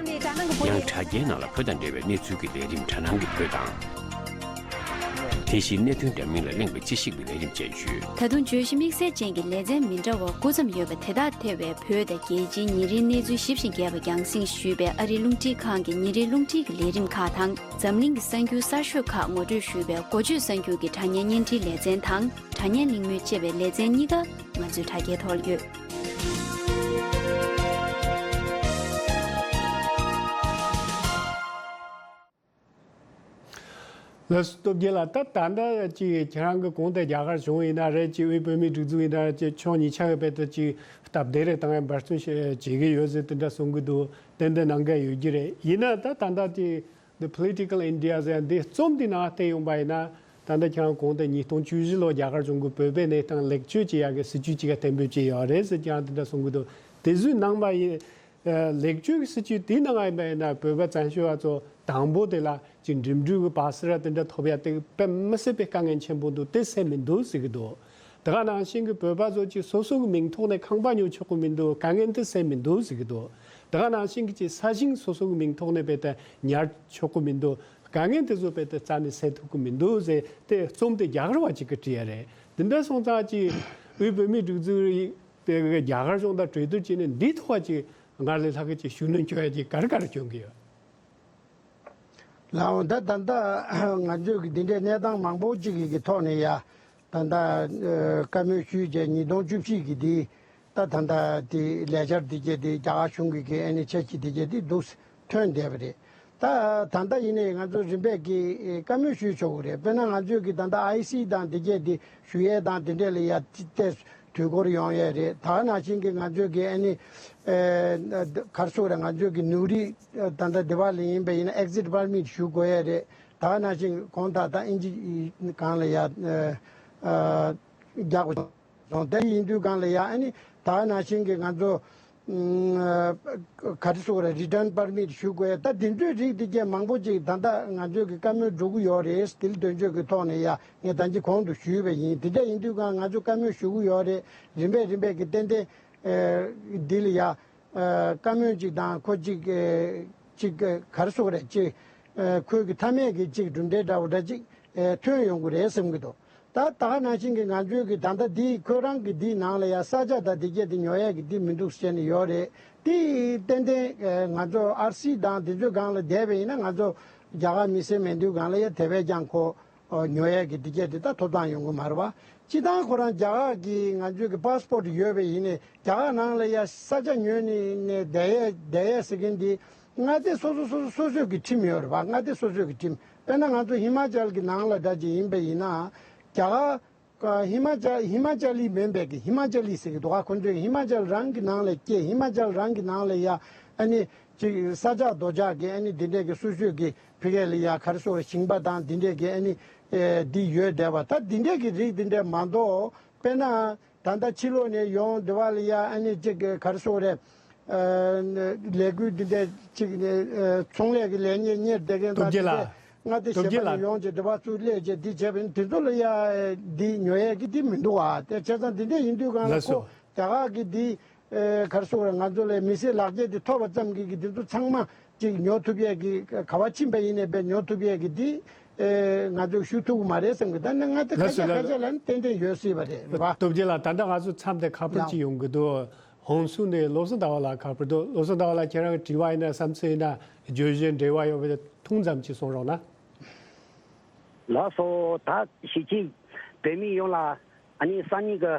ཡང་དྲ་རྒྱའི་ནང་ལ་བོད་དང་འབྲེལ་བའི་གནས་ཚུལ་གྱི་ལས་རིམ་དྲ་སྣང་གི་བོད་དང་། དེ་བཞིན་གནད་དོན་འདྲ་མིན་ལ་གླེང་བའི་དཔྱད་ཞིབ་ཀྱི་ལས་རིམ་བཅས་ཡོད། ད་དུང་བརྗོད་གཞི་དམིགས་བསལ་ཅན་གྱི་ལེ་ཚན་མི་འདྲ་བ་དགུ་ཙམ་ཡོད་པ་དེ་དག་ཐེ་བའི་བོད་དང་རྒྱལ་སྤྱིའི་ཉིན་རེའི་གནས་ཚུལ་ཞིབ་ཅིང་རྒྱས་པ་རྒྱང་སྲིང་ཞུས་པའི་ཨ་རིའི་རླུང་འཕྲིན་ཁང་གི་ཉིན་རེའི་རླུང་འཕྲིན་གྱི་ལས་རིམ་ཁག་དང་། འཛམ་གླིང་གི་གསར་འགྱུར་གསར་ཤོས་ཁག་ངོ་སྤྲོད་ཞུས་པའི་འགོ་བརྗོད་གསར་འགྱུར་གྱི་དྲ་བརྙན་བརྙན་འཕྲིན་ལེ་ཚན་དང་། དྲ་བརྙན་གླེང་མོལ་ཅེས་པའི་ལེ་ཚན་གཉིས་ཀ་ང་ཚོའི་དྲ་རྒྱའི་ཐོག་ལ་ཡོད། ལགས་སོ། སྟོབས་རྒྱལ་ལགས། ད་ད་ལྟ་ཅིག་ཁྱེད་རང་གི་གོང་དུ་རྒྱ་གར་གཞུང་ཡིན་ན་རེད། ཅིག་དབུས་བོད་མིའི་སྒྲིག་འཛུགས་ཡིན་ན་རེད། ཅིག་ཕྱོགས་གཉིས་ཆ་གི་བར་དུ་ཅིག་སྟབས་བདེ་རེ་བཏང་ཡ་འབད་བརྩོན་བྱེད་བྱེད་ཀྱི་ཡོད་ཟེར་དེ་འདྲ་གསུང་གི་འདུག་ཏན་ཏན་གནང་གི་ཡོད་ཀྱི་རེད། ཡིན་ན་ད་ད་ལྟ་དེ་The Political India ཟེར་འདི་རྩོམ་འདི་ནང་བལྟས་ཡོང་པ་ཡིན་ན། ད་ལྟ་ཁྱེད་རང་གོང་དུ་ཉིས་སྟོང་བཅུ་བཞི་ལོ་རྒྱ་གར་གཞུང་གིས་བོད་པའི་གནས་སྟངས་ལེགས་བཅོས་བྱེད་ཡག་གི་སྲིད་ཇུས་གཅིག་ག་གཏན་འབེབས་བྱས་ཡོད་རེད་ཟེར་ཀྱང་དེ་འདྲ་གསུང་གི་འདུག་དེ་བཟོས་གནང་པ་ཡིན། ལེགས་བཅོས་ཀྱི་སྲིད་ཇུས་དེའི་ནང་ཡིན་པ་ཡིན་ན་བོད་པ་བཙན་བྱོལ་བ་ཚོ་དང་པོ་དེ་ལ་ཅིག་འགྲིམ་འགྲུལ་གྱི་པ་སི་ར་དེ་འདྲ་ཐོབ་ཡ་དེ་དཔེ་མི་སྲིད་པའི་དཀའ་ངལ་ཆེན་པོ་འདུག་དེ་སེལ་མི་འདུག་ཟེར་གྱི་འདུག་དེ་ག་ནང་བཞིན་གྱི་བོད་པ་ཚོ་ཅིག་སོ་སོ་གི་མིང་ཐོག་ནས་ཁང་པ་ཉོ་ཆོག་གི་མི་འདུག་དཀའ་ངལ་དེ་སེལ་མི་འདུག་ཟེར་གྱི་འདུག་དེ་ག་ནང་བཞིན་གྱི་ཅིག་ས་ཞིང་སོ་སོ་གི་མིང་ཐོག་ནས་རྦད་དེ་ཉར་ཆོག་གི་མི་འདུག་དཀའ་ངལ་དེ་ཚོ་རྦད་དེ་རྩ་ནས་སེལ་ཐུབ་ཀྱི་མི་འདུག་ཟེར་དེ་རྩོམ་དེ་རྒྱ་གར་བ་ཅིག་གིས་བྲིས་ཡ་རེད། དེ་འདྲ་སོང་ཙང་ཅིག་དབུས་བོད་མིའི་སྒྲིག་འཛུགས་དེ་གི་རྒྱ་གར་གཞུང་དང་གྲོས་བསྡུར་བྱས་ནས་འདིའི་ཐོག་ཅིག་སྔར་ལས་ལྷག་གི་ཅིག་ཤུགས་སྣོན་བསྐྱོན་ཡ་ཅིག་ག་རེ་ག་རེ་སྐྱོན་གྱི་ཡོད། ལགས་འོང་། ད་ད་ལྟ་ང་ཚོས་ཀྱི་འདི་འདྲའི་གནས་སྟངས་མང་པོ་ཅིག་གི་ཐོག་ནས་ཡ་ད་ལྟ་ཨ་བཀའ་མོལ་ཞུས་རྗེས་ཉིས་སྟོང་བཅུ་བཞི་གི་འདི་ད་ད་ལྟ་དེ་ལས་འཆར་འདི་བརྒྱད་དེ་རྒྱ་གར་གཞུང་གི་གི་ཨ་ནི་འཆར་གཞི་འདི་བརྒྱད་དེ་འདུག་ཐོན་བསྡད་པ་རེད། ད་ད་ལྟ་ཡིན་ནའི་ང་ཚོ་རིམ་པས་ཀྱི་བཀའ་མོལ་ཞུས་ཆོག་གི་རེད། དཔེར་ན་ང་ཚོས་ཀྱི་ད་ལྟ་ཨའི་སི་དང་འདི་གས་འདི་ཞུ་ཡས་དང་འདི་འདྲས་ལ་ཡ་ཏོག་ཙམ་དུས་འཁོར་ཡོང་ཡས་རེད། ད་ག་ནང་བཞིན་གྱི་ང་ཚོས་ཀྱི་ཨ་ནི་ཨེ་ག་རེ་ཟེར་དགོས་རེད། ང་ཚོས་ཀྱི་ནོར་རིགས་ད་ལྟ་འདི་བ་ལ་ཡིན་པ་ཡིན་ན་ཨེག་ཛིཊ་པར་མིཊ་ཞུ་དགོས་ཡས་རེད། ད་ག་ནང་བཞིན་གོང་དག་ད་ཨིན་ཇི་སྒང་ལ་ཡ་ཨ་རྒྱག་དགོས། སོང་། དེ་ཡིན་དུས་སྒང་ལ་ཡ་ཨ་ནི་ད་ག་ནང་བཞིན་གྱི་ང་ཚོ་ཨ་ག་རེ་ཟེར་དགོས་རེད། རི་ཊརན་པར་མིཊ་ཞུ་དགོས་ཡ་ད་དེ་ཚོའི་རིགས་དེ་གས་མང་པོ་ཅིག་ད་ལྟ་ང་ཚོས་ཀྱི་བཀའ་མོལ་འགྲོ་གི་ཡོད་རེད། དེ་ལ་དོན་གཅོད་ཀྱི་ཐོག་ནས་ཡ་ངས་ད་ཅི་གོང་དུ་ཞུས་པ་ཡིན། དེ་འདྲ་ཡིན་དུས་སྒང་ང་ཚོ་བཀའ་མོལ་ཞུ་གི་ཡོད་རེད། རིམ་པས་རིམ་པས་ཀྱི་ཏན་ཏན་ཨ་འདི་ལ་ཡ་ཨ་བཀའ་མོལ་ཅིག་དང་ཁོ་ཅིག་ཨ་ཅིག་ག་རེ་ཟེར་དགོས་རེད། ཅིག་ཨ་ཁོའི་གི་མཐའ་མའི་གི་ཅིག་གྲུབ་འབྲས་འདྲ་བོ་འདྲ་ཅིག་ཨ་ཐོན་ཡོང་གི་རེད་བསམ་གྱི་འདུག་ད་ད་ག་ནང་བཞིན་གྱི་ང་ཚོའི་གི་ད་ལྟ་འདི་ཁོ་རང་གི་འདིའི་ནང་ལ་ཡ་ས་ཆ་དང་འདི་གས་དེ་ཉོ་ཡས་ཀྱི་འདི་མི་འདུག་ཟེར་ནས་ཡོད་རེད། དེ་ཏན་ཏན་ཨ་ང་ཚོ་ཨར་སི་དང་འདི་ཚོའི་སྒང་ལ་བསྡད་པ་ཡིན་ན་ང་ཚོ་རྒྱ་གར་མི་སེར་མིན་དུས་སྒང་ལ་ཡ་དེ་བས་ཀྱང་ཁོ་ཨ་ཉོ་ཡས་ཀྱི་འདི་གས་དེ་ད་ཐོབ་ཐང་ཡོང་གི་མ་རེད་པ། སྤྱིར་བཏང་ཁོ་རང་རྒྱ་གར་གྱི་ང་ཚོའི་གི་པཱ་སི་པོར་ཊི་ཡོད་པ་ཡིན་ནའི་རྒྱ་གར་ནང་ལ་ཡ་ས་ཆ་ཉོས་ནས་ནས་བསྡད་ཡས་བསྡད་ཡས་ཟེར་མཁན་འདི་མངའ་སྡེ་སོ་སོ་སོ་སོ་སོ་སོའི་གི་ཁྲིམས་ཡོད་རེད་པ། མངའ་སྡེ་སོ་སོའི་གི་ཁྲིམས། དཔེར་ན་ང་ཚོ་ཧི་མ་ཅལ་གི་ནང་ལ་འདྲ་ཅིག་ཡིན་པ་ཡིན་ན་རྒྱ་གར་ཧི་མ་ཅལ་ཧི་མ་ཅལ་ལི་མིན་པའི་གི་ཧི་མ་ཅལ་ལི་ཟེར་གི་འདུག་ག་ཁོ་ཚོས་ཧི་མ་ཅལ་རང་གི་ནང་ལ་སྐྱེས། ཧི་མ་ཅལ་རང་གི་ནང་ལ་ཡ་ཨ་ནི་ཅིག་ས་ཆ་རྡོ་ཆག་གི་ཨ་ནི་འདི་འདྲས་གི་སོ་སོའི་གི་ཕ་གི་ལ་ཡ་ག་རེ་ཟེར་ཞིང་པ་དང་འདི་འདྲས་གི་ཨ་ནི་ཨེ་འདི་ཡོད་བསྡད་པ། ད་འདི་འདྲས་གི་རིགས་འདི་འདྲས་མ་གཏོགས་དཔེར་ན་ད་ལྟ་ཕྱི་ལོགས་ནས་ཡོང་འདི་བ་ལ་ཡ་ཨ་ནི་ཅིག་ག་རེ་ཟེར་རེད། ཨ་ལས་འགུལ་འདི་འདྲས་ཅིག་ནས་ཨ་ཚོང་ལས་ཀྱི་ལས་གཉེར་གཉེར་བསྡད་མཁན་དང་སྟོབས་རྒྱལ་ལགས། མངའ་སྡེ་གཞན་པ་ནས་ཡོང་བྱས་འདི་བ་ཚུར་སླེབས་བྱས་འདི་བྱས་པ་ཡིན་དུས་ཚོད་ལ་ཡ་འདི་ཉོ་ཡས་ཀྱི་འདི་མི་འདུག་ཨ། དེ་བྱས་ཙང་འདི་འདྲས་ཡིན་དུས་སྒང་ལ་ལགས་སོ། ཁོ་རྒྱ་གར་གྱི་འདི་ཨེ་ག་རེ་ཟེར་དགོས་རེད། ང་ཚོ་ལ་མི་སེར་ལག་འཁྱེར་འདི་ཐོབ་པ་ཙམ་གྱིས་ཀྱི་འདི་ཚོ་ཚང་མ་ཅིག་ཉོ་ཐུབ་ཡས་ཀྱི་ག་བ་ཕྱིན་པ་ཡིན་ནའི་བས་ཉོ་ཐུབ་ཡས་ཀྱི་འདི་ཨེ་ང་ཚོས་ཞུ་ཐུབ་ཀྱི་མ་རེད་བསམ་གི། ད་ནི་ང་དེ་ལགས་སོ། ཁ་ཤས་ལ་ནི་ཏན་ཏན་ཡོད་སྲིད་པ་རེད། རེད་པ། སྟོབས་རྒྱལ་ལགས། ད་ལྟ་ང་ཚོ་མཚམས་དེ་ཁག་པོ་ཅིག་ཡོང་གི་འདུག་ཧོན་སུར་ནས་བློ་བཟང་ཟླ་བ་ལགས་ཁག་པོ་འདུག་བློ་བཟང་ཟླ་བ་ལགས་ཁྱེད་རང་གི་དྲི་བ་ཡིན་ན་བསམ་ཚུལ་ཡིན་ན་བརྗོད་གཞི་འབྲེལ་བ་ཡོད་པ་དེ་ཐུང་ཙམ་ཅིག་གསུང་རོགས་གནང་། ལགས་སོ། ད་གཞིས་བྱེས་བོད་མི་ཡོངས་ལ་ཨ་ནི་སང་ཉིན་གྱི་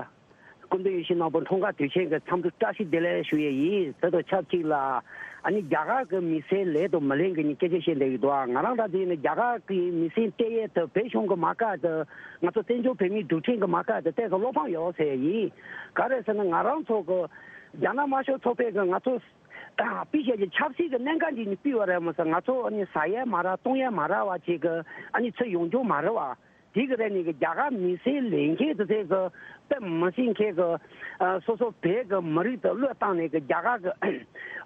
སྐུ་མདུན་ཡིད་བཞིན་ནོར་བུ་འཁྲུངས་སྐར་དུས་ཆེན་གྱི་འཚམས་འདྲི་བཀྲ་ཤིས་བདེ་ལེགས་ཞུ་ཡས་ཡིན། དེ་དང་ཆབས་ཅིག་ལ་ཨ་ནི་རྒྱ་གར་གྱི་མི་སེར་ལས་དང་མི་ལས་ཀྱི་ནི་སྐད་ཆ་བཤད་བསྡད་ཡོད་དོ། ང་རང་ད་དེ་ནི་རྒྱ་གར་གྱི་མི་སེར་བལྟས་ཡས་དེ་བོད་གཞུང་གི་མ་དཀར་དེ་ང་ཚོ་བཙན་བྱོལ་བོད་མིའི་སྒྲུབ་ཁྲིམས་ཀྱི་མ་དཀར་དེ་ཏོག་ཙམ་བློ་ཕམ་ཡོད་ཟེར་ཡས་ཡིན། ག་རེ་ཟེར་ན་ང་རང་ཚོ་གི་རྒྱ་ནག་དམར་ཤོག་ཚོགས་པས་གི་ང་ཚོ་ དཔེ་བཤད་ཀྱི་ཆབ་སྲིད་ཀྱི་གནད་འགག་འདི་ནི་སྤེལ་བ་རེད་མ་ཟད། ང་ཚོ་ཨ་ནི་ཟ་ཡས་མ་རག་བཏུང་ཡས་མ་རག་བ་ཅིག་གི་ཨ་ནི་ཚུར་ཡོང་རྒྱུ་མ་རེད་བ། དེ་གི་རེད་ནི་གི་རྒྱ་གར་མི་སེར་ལེན་མཁན་དེ་ཚོ་གི་དཔེ་མི་སྲིད་མཁན་གི་ཨ་སོ་སོ་བོད་གི་མི་རིགས་དེ་བློས་བཏང་ནས་གི་རྒྱ་གར་གི་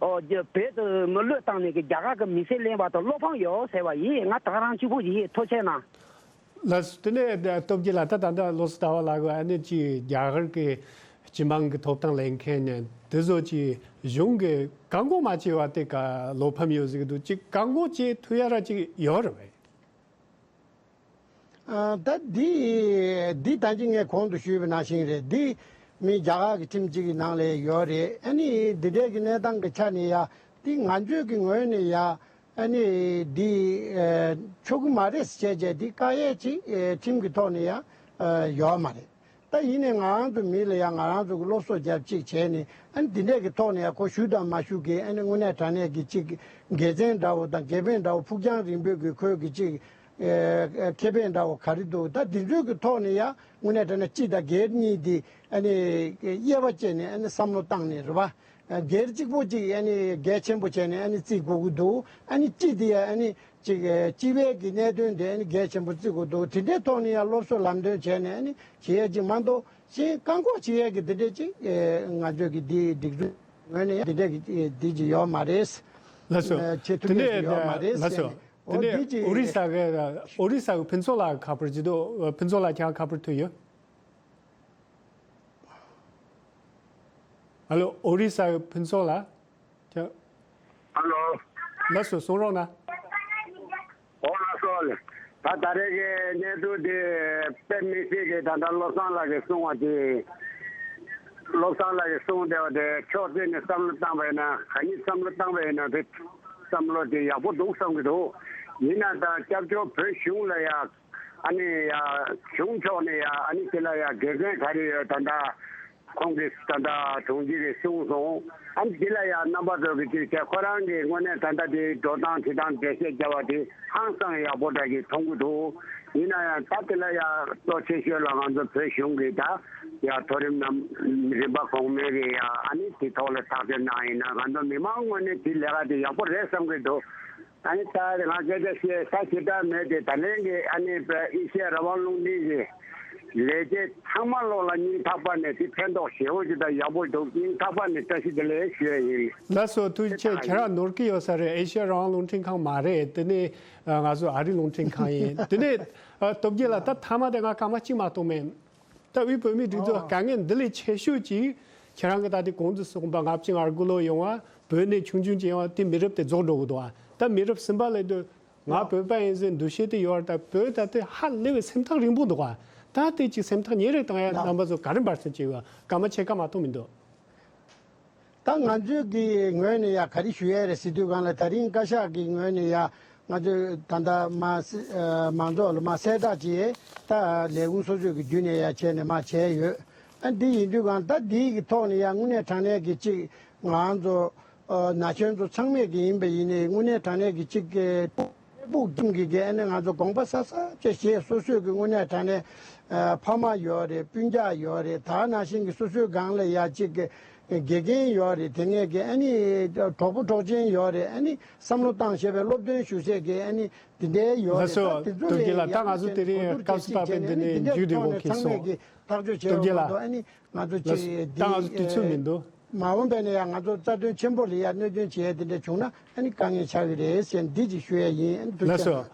ཨོ་རྒྱ་བོད་དེ་མི་བློས་བཏང་ནས་གི་རྒྱ་གར་གི་མི་སེར་ལེན་པ་དེ་བློ་ཕམ་ཡོད་ཟེར་བ་ཡིན། ང་ད་ག་རང་གཅིག་པུ་ཡིན། ཐུགས་རྗེ་གནང་། ལགས་སོ། དེ་ནས་སྟོབས་རྒྱལ་ལགས། ད་ད་ལྟ་ལོ་སི་ཟླ་བ་ལགས་ཀྱིས་ཨ་ནི་ཅིག་རྒྱ་གར་གྱི་སྤྱི་དམངས་ཀྱི་ཐོབ་ཐང་ལེན་མཁན་ནས་དེ་ཚོ་ཅིག་གཞུང་གིས་བཀག་འགོག་མ་བྱས་པ་དེ་ག་བློ་ཕམ་ཡོད་ཟེར་གྱི་འདུག་ཅིག་བཀག་འགོག་བྱེད་ཐུབ་ཡ་ར་ཅིག་ཡོད་རེད་པས། ཨ། ད་འདི་འདི་ད་གིན་ངས་གོང་དུ་ཞུས་པ་ནང་བཞིན་རེད། འདི་མི་རྒྱ་གར་གྱི་ཁྲིམས་གཅིག་གི་ནང་ལ་ཡོད་རེད། ཨ་ནི་འདི་འདྲའི་གི་གནས་སྟངས་ཀྱི་ཆ་ནས་ཡ་འདི་ང་ཚོའི་གི་ངོས་ནས་ཡ། ཨ་ནི་འདི་ཨ་ཆོག་གི་མ་རེད་ཟེར་བྱས་བྱས་འདི་བཀག་ཡས་ཅིག་ཨ་ཁྲིམས་ཀྱི་ཐོག་ནས་ཡང་ཨ་ཡོད་མ་རེད། ད་ཡིན་ནའི་ང་རང་ཚོ་མི་ལ་ཡང་ང་རང་ཚོ་གི་སློབ་གསོ་རྒྱབ་ཅིག་བྱས་ནས་ཨ་ནི་འདི་འདྲས་ཀྱི་ཐོག་ནས་ཡང་ཁོ་ཞུ་དང་མ་ཞུ་གི་ཨ་ནི་དངོས་གནས་དྲང་གནས་ཀྱི་ཅིག་དགེ་མཚན་འདྲ་བོ་དང་དགེ་ཕན་འདྲ་བོ་ཕུགས་རྒྱང་རིང་པོའི་གི་ཁོའི་གི་ཅིག་ཨ་ཁེ་ཕན་འདྲ་བོ་ག་རེ་འདུག་ད་འདི་ཚོའི་གི་ཐོག་ནས་ཡང་དངོས་གནས་དྲང་གནས་སྤྱི་དང་སྒེར་གཉིས་འདི་ཨ་ནི་དབྱེ་བ་བཅད་ནས་ཨ་ནི་བསམ་བློ་བཏང་ནས་རེད་བ། སྒེར་གཅིག་པོ་གཅིག་ཨ་ནི་གལ་ཆེན་པོ་བྱས་ནས་ཨ་ནི་བརྩི་དགོས་ཀྱི་འདུག་ཨ་ནི་སྤྱི་དེ་ཡ་ཨ་ནི་ཅིག་སྤྱི་པའི་གི་གནད་དོན་དེ་ཨ་ནི་གལ་ཆེན་པོ་བརྩི་དགོས་འདུག་དེ་འདྲའི་ཐོག་ནས་ཡང་སློབ་གསོ་ལམ་སྟོན་བྱས་ནས་ཨ་ནི་བྱེད་ཡས་ཅིག་མ་གཏོགས་གཞན་བཀག་འགོག་བྱེད་ཡས་ཀྱི་དེ་འདྲའི་ཅིག་ང་ཚོས་ཀྱི་འདི་སྒྲིག་འཛུགས་ངོས་ནས་ཡང་དེ་འདྲའི་གི་འདི་ཅིག་ཡོད་མ་རེད། ལགས་སོ། བྱེད་ཐུབ་དེ་ཡས་ནས་ཅིག་ཡོད་མ་རེད་ལགས་ཟེར་ནས། སོ། དེ་འོ་ནས་འདི་ཅིག་ཨོ་རི་ས་གི་ཨོ་རི་ས་གི་ཕུན་ཚོགས་ལགས་ཁ་པར་ཅིག་འདུག་ཕུན་ཚོགས་ལགས་ཁྱེད་རང་ཁ་པར་ཐོན་ཡོད། ཨ་ལོ། ཨོ་རི་ས་ཕུན་ཚོགས་ལགས། ཁྱོད། ཨ་ལོ། ལགས་སོ། གསུང་རོགས་གནང་། ཨོ་ལགས་སོ་ལགས། ད་ད་རེས་ཀྱི་གནས་ཚུལ་དེ་དཔེ་མི་སྲིད་ཀྱི་ད་ལྟ་བློ་བཟང་ལགས་ཀྱིས་གསུངས་པ་དེ། བློ་བཟང་ལགས་ཀྱིས་གསུངས་བསྡད་པ་དེ་ཕྱོགས་གཅིག་ནས་བསམ་བློ་བཏང་བ་ཡིན་ན། གང་ཡིན་བསམ་བློ་བཏང་བ་ཡིན་ན་དེ་བསམ་བློ་དེ་ཡག་པོ་འདུག་བསམ་གྱི་འདུག་ཡིན་ན་ད་སྐྱབས་བཅོལ་བོད་གཞུང་ལ་ཡ། ཨ་ནི་ཡ། གཞུང་ཕྱོགས་ནས་ཡ་ཨ་ནི་དེ་ལ་ཡ་དགེ་མཚན་ག་རེ་ཡོད་ད་ལྟ་ཁོང་གིས་ད་ལྟ་དྲུང་ཆེ་གིས་གསུངས་སོང་། ཨ་ནི་དེ་ལ་ཡ་རྣམ་པ་ཚོ་གིས་ཅིག་བྱས་ཁོ་རང་གིས་དངོས་གནས་ད་ལྟ་དེ་འགྲོ་སྟངས་བྱེད་སྟངས་འགྲེལ་བཤད་བརྒྱབ་པ་དེ་ཧང་སང་ཡག་པོ་འདྲ་ཞིག་མཐོང་གི་འདུག་ཡིན་ན་ཡང་ད་དེ་ལ་ཡ་གཙོ་ཆེ་ཤོས་ལ་ང་ཚོ་བོད་གཞུང་གིས་ད་ཡ་མཐོ་རིམ་རྣམ་རིམ་པ་གོང་མའི་གི་ཡ་ཨ་ནི་དེ་ཐོག་ལ་ཐག་གཅོད་གནང་ཡིན་ན་ང་ཚོ་མི་མང་ངོས་ནས་དེ་ལས་ཀ་དེ་ཡག་པོ་རེད་བསམ་གི་འདུག་ཨ་ནི་ད་ང་སྐད་ཆ་བཤད་ས་ཞེ་དྲག་མེད་དེ། ད་ལན་གྱི་ཨ་ནི་ཨེ་ཤེ་ཡ་རང་དབང་རླུང་འཕྲིན་གྱི་ལས་བྱེད་ཚང་མ་ལོག་ལ་སྙིང་ཐག་པ་ནས་དེ་ཕན་ཐོགས་ཞེ་པོ་ཅིག་དང་ཡག་པོ་འདུག་སྙིང་ཐག་པ་ནས་བཀྲ་ཤིས་བདེ་ལེགས་ཞུ་ཡ་ཡིན། ལགས་སོ། ཐུགས་རྗེ་ཆེ། ཁྱེད་རང་ནོར་གྱི་ཡོད་ས་རེད། ཨེ་ཤེ་ཡ་རང་དབང་རླུང་འཕྲིན་ཁང་མ་རེད། དེ་ནི་ང་ཚོ་ཨ་རི་རླུང་འཕྲིན་ཁང་ཡིན། དེ་ནི་སྟོབས་རྒྱལ་ལགས། ད་མཐའ་མ་དེ་ང་སྐར་མ་གཅིག་མ་གཏོགས་མེད། ད་དབུས་བོད་མིའི་སྒྲིག་འཛུགས་ཨོ། དཀའ་ངལ་འདི་ལས་ཆེ་ཤོས་ཅིག་ཁྱེད་རང་གི་ད་ལྟའི་གོང་དུ་གསུངས་པ་ལྔ་བཅུ་ང་དགུ་ལོ་ཡོང་བ་བོད་ནས་ཆུང་ཆུང་ཅིག་ཡོང་བ་དེ་མི་རབས་དེ་རྫོགས་འགྲོ་གི་འདུག་ཨ། ད་མི་རབས་གསུམ་པ་ལ་དུ་ང་བོད་པ་ཡིན་ཟེར་འདུ་ཤེས་དེ་ཡོད་རེད། ད་བོད་ད་ལྟའི་ཧ་ལས་པའི་སེམས་ཐག་རིང་པོ་འདུག་ཨ། ད་དེ་ཅིག་སེམས་ཐག་ཉེ་རུ་གཏོང་ཡ་རྣམ་པ་ཚོ་ག་རེ་འབད་བརྩོན་བྱེད་དགོས། སྐར་མ་ཕྱེད་ཀ་མ་གཏོགས་མི་འདུག་ད་ང་ཚོའི་གི་ངོས་ནས་ཡ་ག་རེ་ཞུ་ཡས་རེད་ཟེར་དུས་སྒང་ལ་ད་རིང་བཀའ་ཤག་གི་ངོས་ནས་ཡ་ང་ཚོས་ད་ལྟ་མ་སེ་ཨ་མང་ཚོགས་ལ་མ་གསལ་བསྒྲགས་ཅིག་ད་ལས་ཁུངས་སོ་སོའི་གི་བརྒྱུད་ནས་ཡ་བྱས་ནས་མ་བྱས་ཡོད། ཨ་འདི་ཡིན་དུས་སྒང་ད་འདིའི་གི་ཐོག་ནས་ཡ་དངོས་གནས་དྲང་གནས་གི་ཅིག་ང་ཚོ་ཨ་ན་གཞོན་ཚོ་ཚང་མས་གི་ཡིན་པ་ཡིན་ནའི་དངོས་གནས་དྲང་གནས་གི་ཅིག་གི་ཕུགས་རྒྱང་གི་གི་ཨ་ནི་ང་ཚོ་དགོངས་པ་གསལ་གསལ་བྱས་བྱས་སོ་སོའི་གི་དངོས་གནས་དྲང་གནས་ཨ་ཕ་མ་ཡོད་རེད། སྤུན་ཀྱག་ཡོད་རེད། ད་ནང་བཞིན་གི་སོ་སོའི་སྒང་ལ་ཡ་གཅིག་གི་དགེ་རྒན་ཡོད་རེད། དེ་ངས་གི་ཨ་ནི་གྲོགས་པོ་གྲོགས་ཆེན་ཡོད་རེད། ཨ་ནི་བསམ་བློ་བཏང་ཤེས་པའི་སློབ་སྟོན་ཞུ་སའི་གི་ཨ་ནི་དེ་འདྲའི་ཡོད་རེད། ལགས་སོ། ད་དེ་ཚོ་སྟོབས་རྒྱལ་ལགས། ད་ང་ཚོ་དེ་རིང་སྐབས་སུ་བབས་པའི་འདི་ནས་མཇུག་བསྡུ་དགོས་ཁེལ་སོང་། ཐག་གཅོད་བྱས་ཡོད་མ་གཏོགས་ཨ་ནི་ང་ཚོ་ཅིག་ད་ང་ཚོ་དུས་ཚོད་མི་འདུག་མ་འོངས་པ་ནས་ཡང་ང་ཚོ་རྩ་དོན་ཆེན་པོ་ལ་ཡང་གནོད་སྐྱོན་བྱེད་ཡ་དེ་འདྲ་བྱུང་ན་ཨ་ནི་དཀའ་ངལ་ཆགས་ཀྱི་རེད་ཟེར་འདི་ཅིག་ཞུ་ཡ་ཡིན། ཨ་ནི་ཐུགས་རྗེ་ཆེ། ལགས་སོ།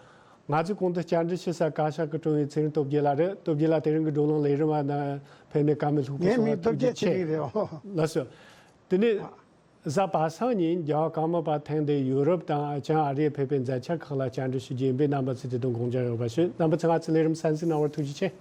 ང་ཚོའི་གོང་དུ་བཅར་འདྲི་ཞུ་ས་བཀའ་ཤག་གི་ཀྲུའུ་ཨིན་ཚེ་རིང་སྟོབས་རྒྱལ་ལགས་རེད། སྟོབས་རྒྱལ་ལགས་དེ་རིང་གི་བགྲོ་གླེང་ལས་རིམ་པ་ནང་ཕེབས་ནས་བཀའ་མོལ་ལྷུག་པོ་ངའི་གསུངས་པར་མིང་ཐུགས་རྗེ་སྟོབས་རྒྱལ་ཚེ་ཆེ། རིང་རེད། ཨོ། ལགས་སོ། དེ་ནས་གཟའ་པ་སངས་ཉིན་རྒྱལ་བ་ཀརྨ་པ་ཐེངས་འདིར་ཡུ་རོབ་དང་བྱང་ཨ་རིར་ཕེབས་པའི་མཛད་འཆར་ཁག་ལ་བཅར་འདྲི་ཞུ་རྒྱུ་ཡིན་པས་རྣམ་པ་ཚོས་དེ་དང་དགོངས་འཇགས་ཡོད་པ་ཞུ། རྣམ་པ་ཚོས་ང་ཚོའི་ལས་རིམ་གསན་གཟིགས་གནང་བར་ཐུགས་རྗེ་ཆེ།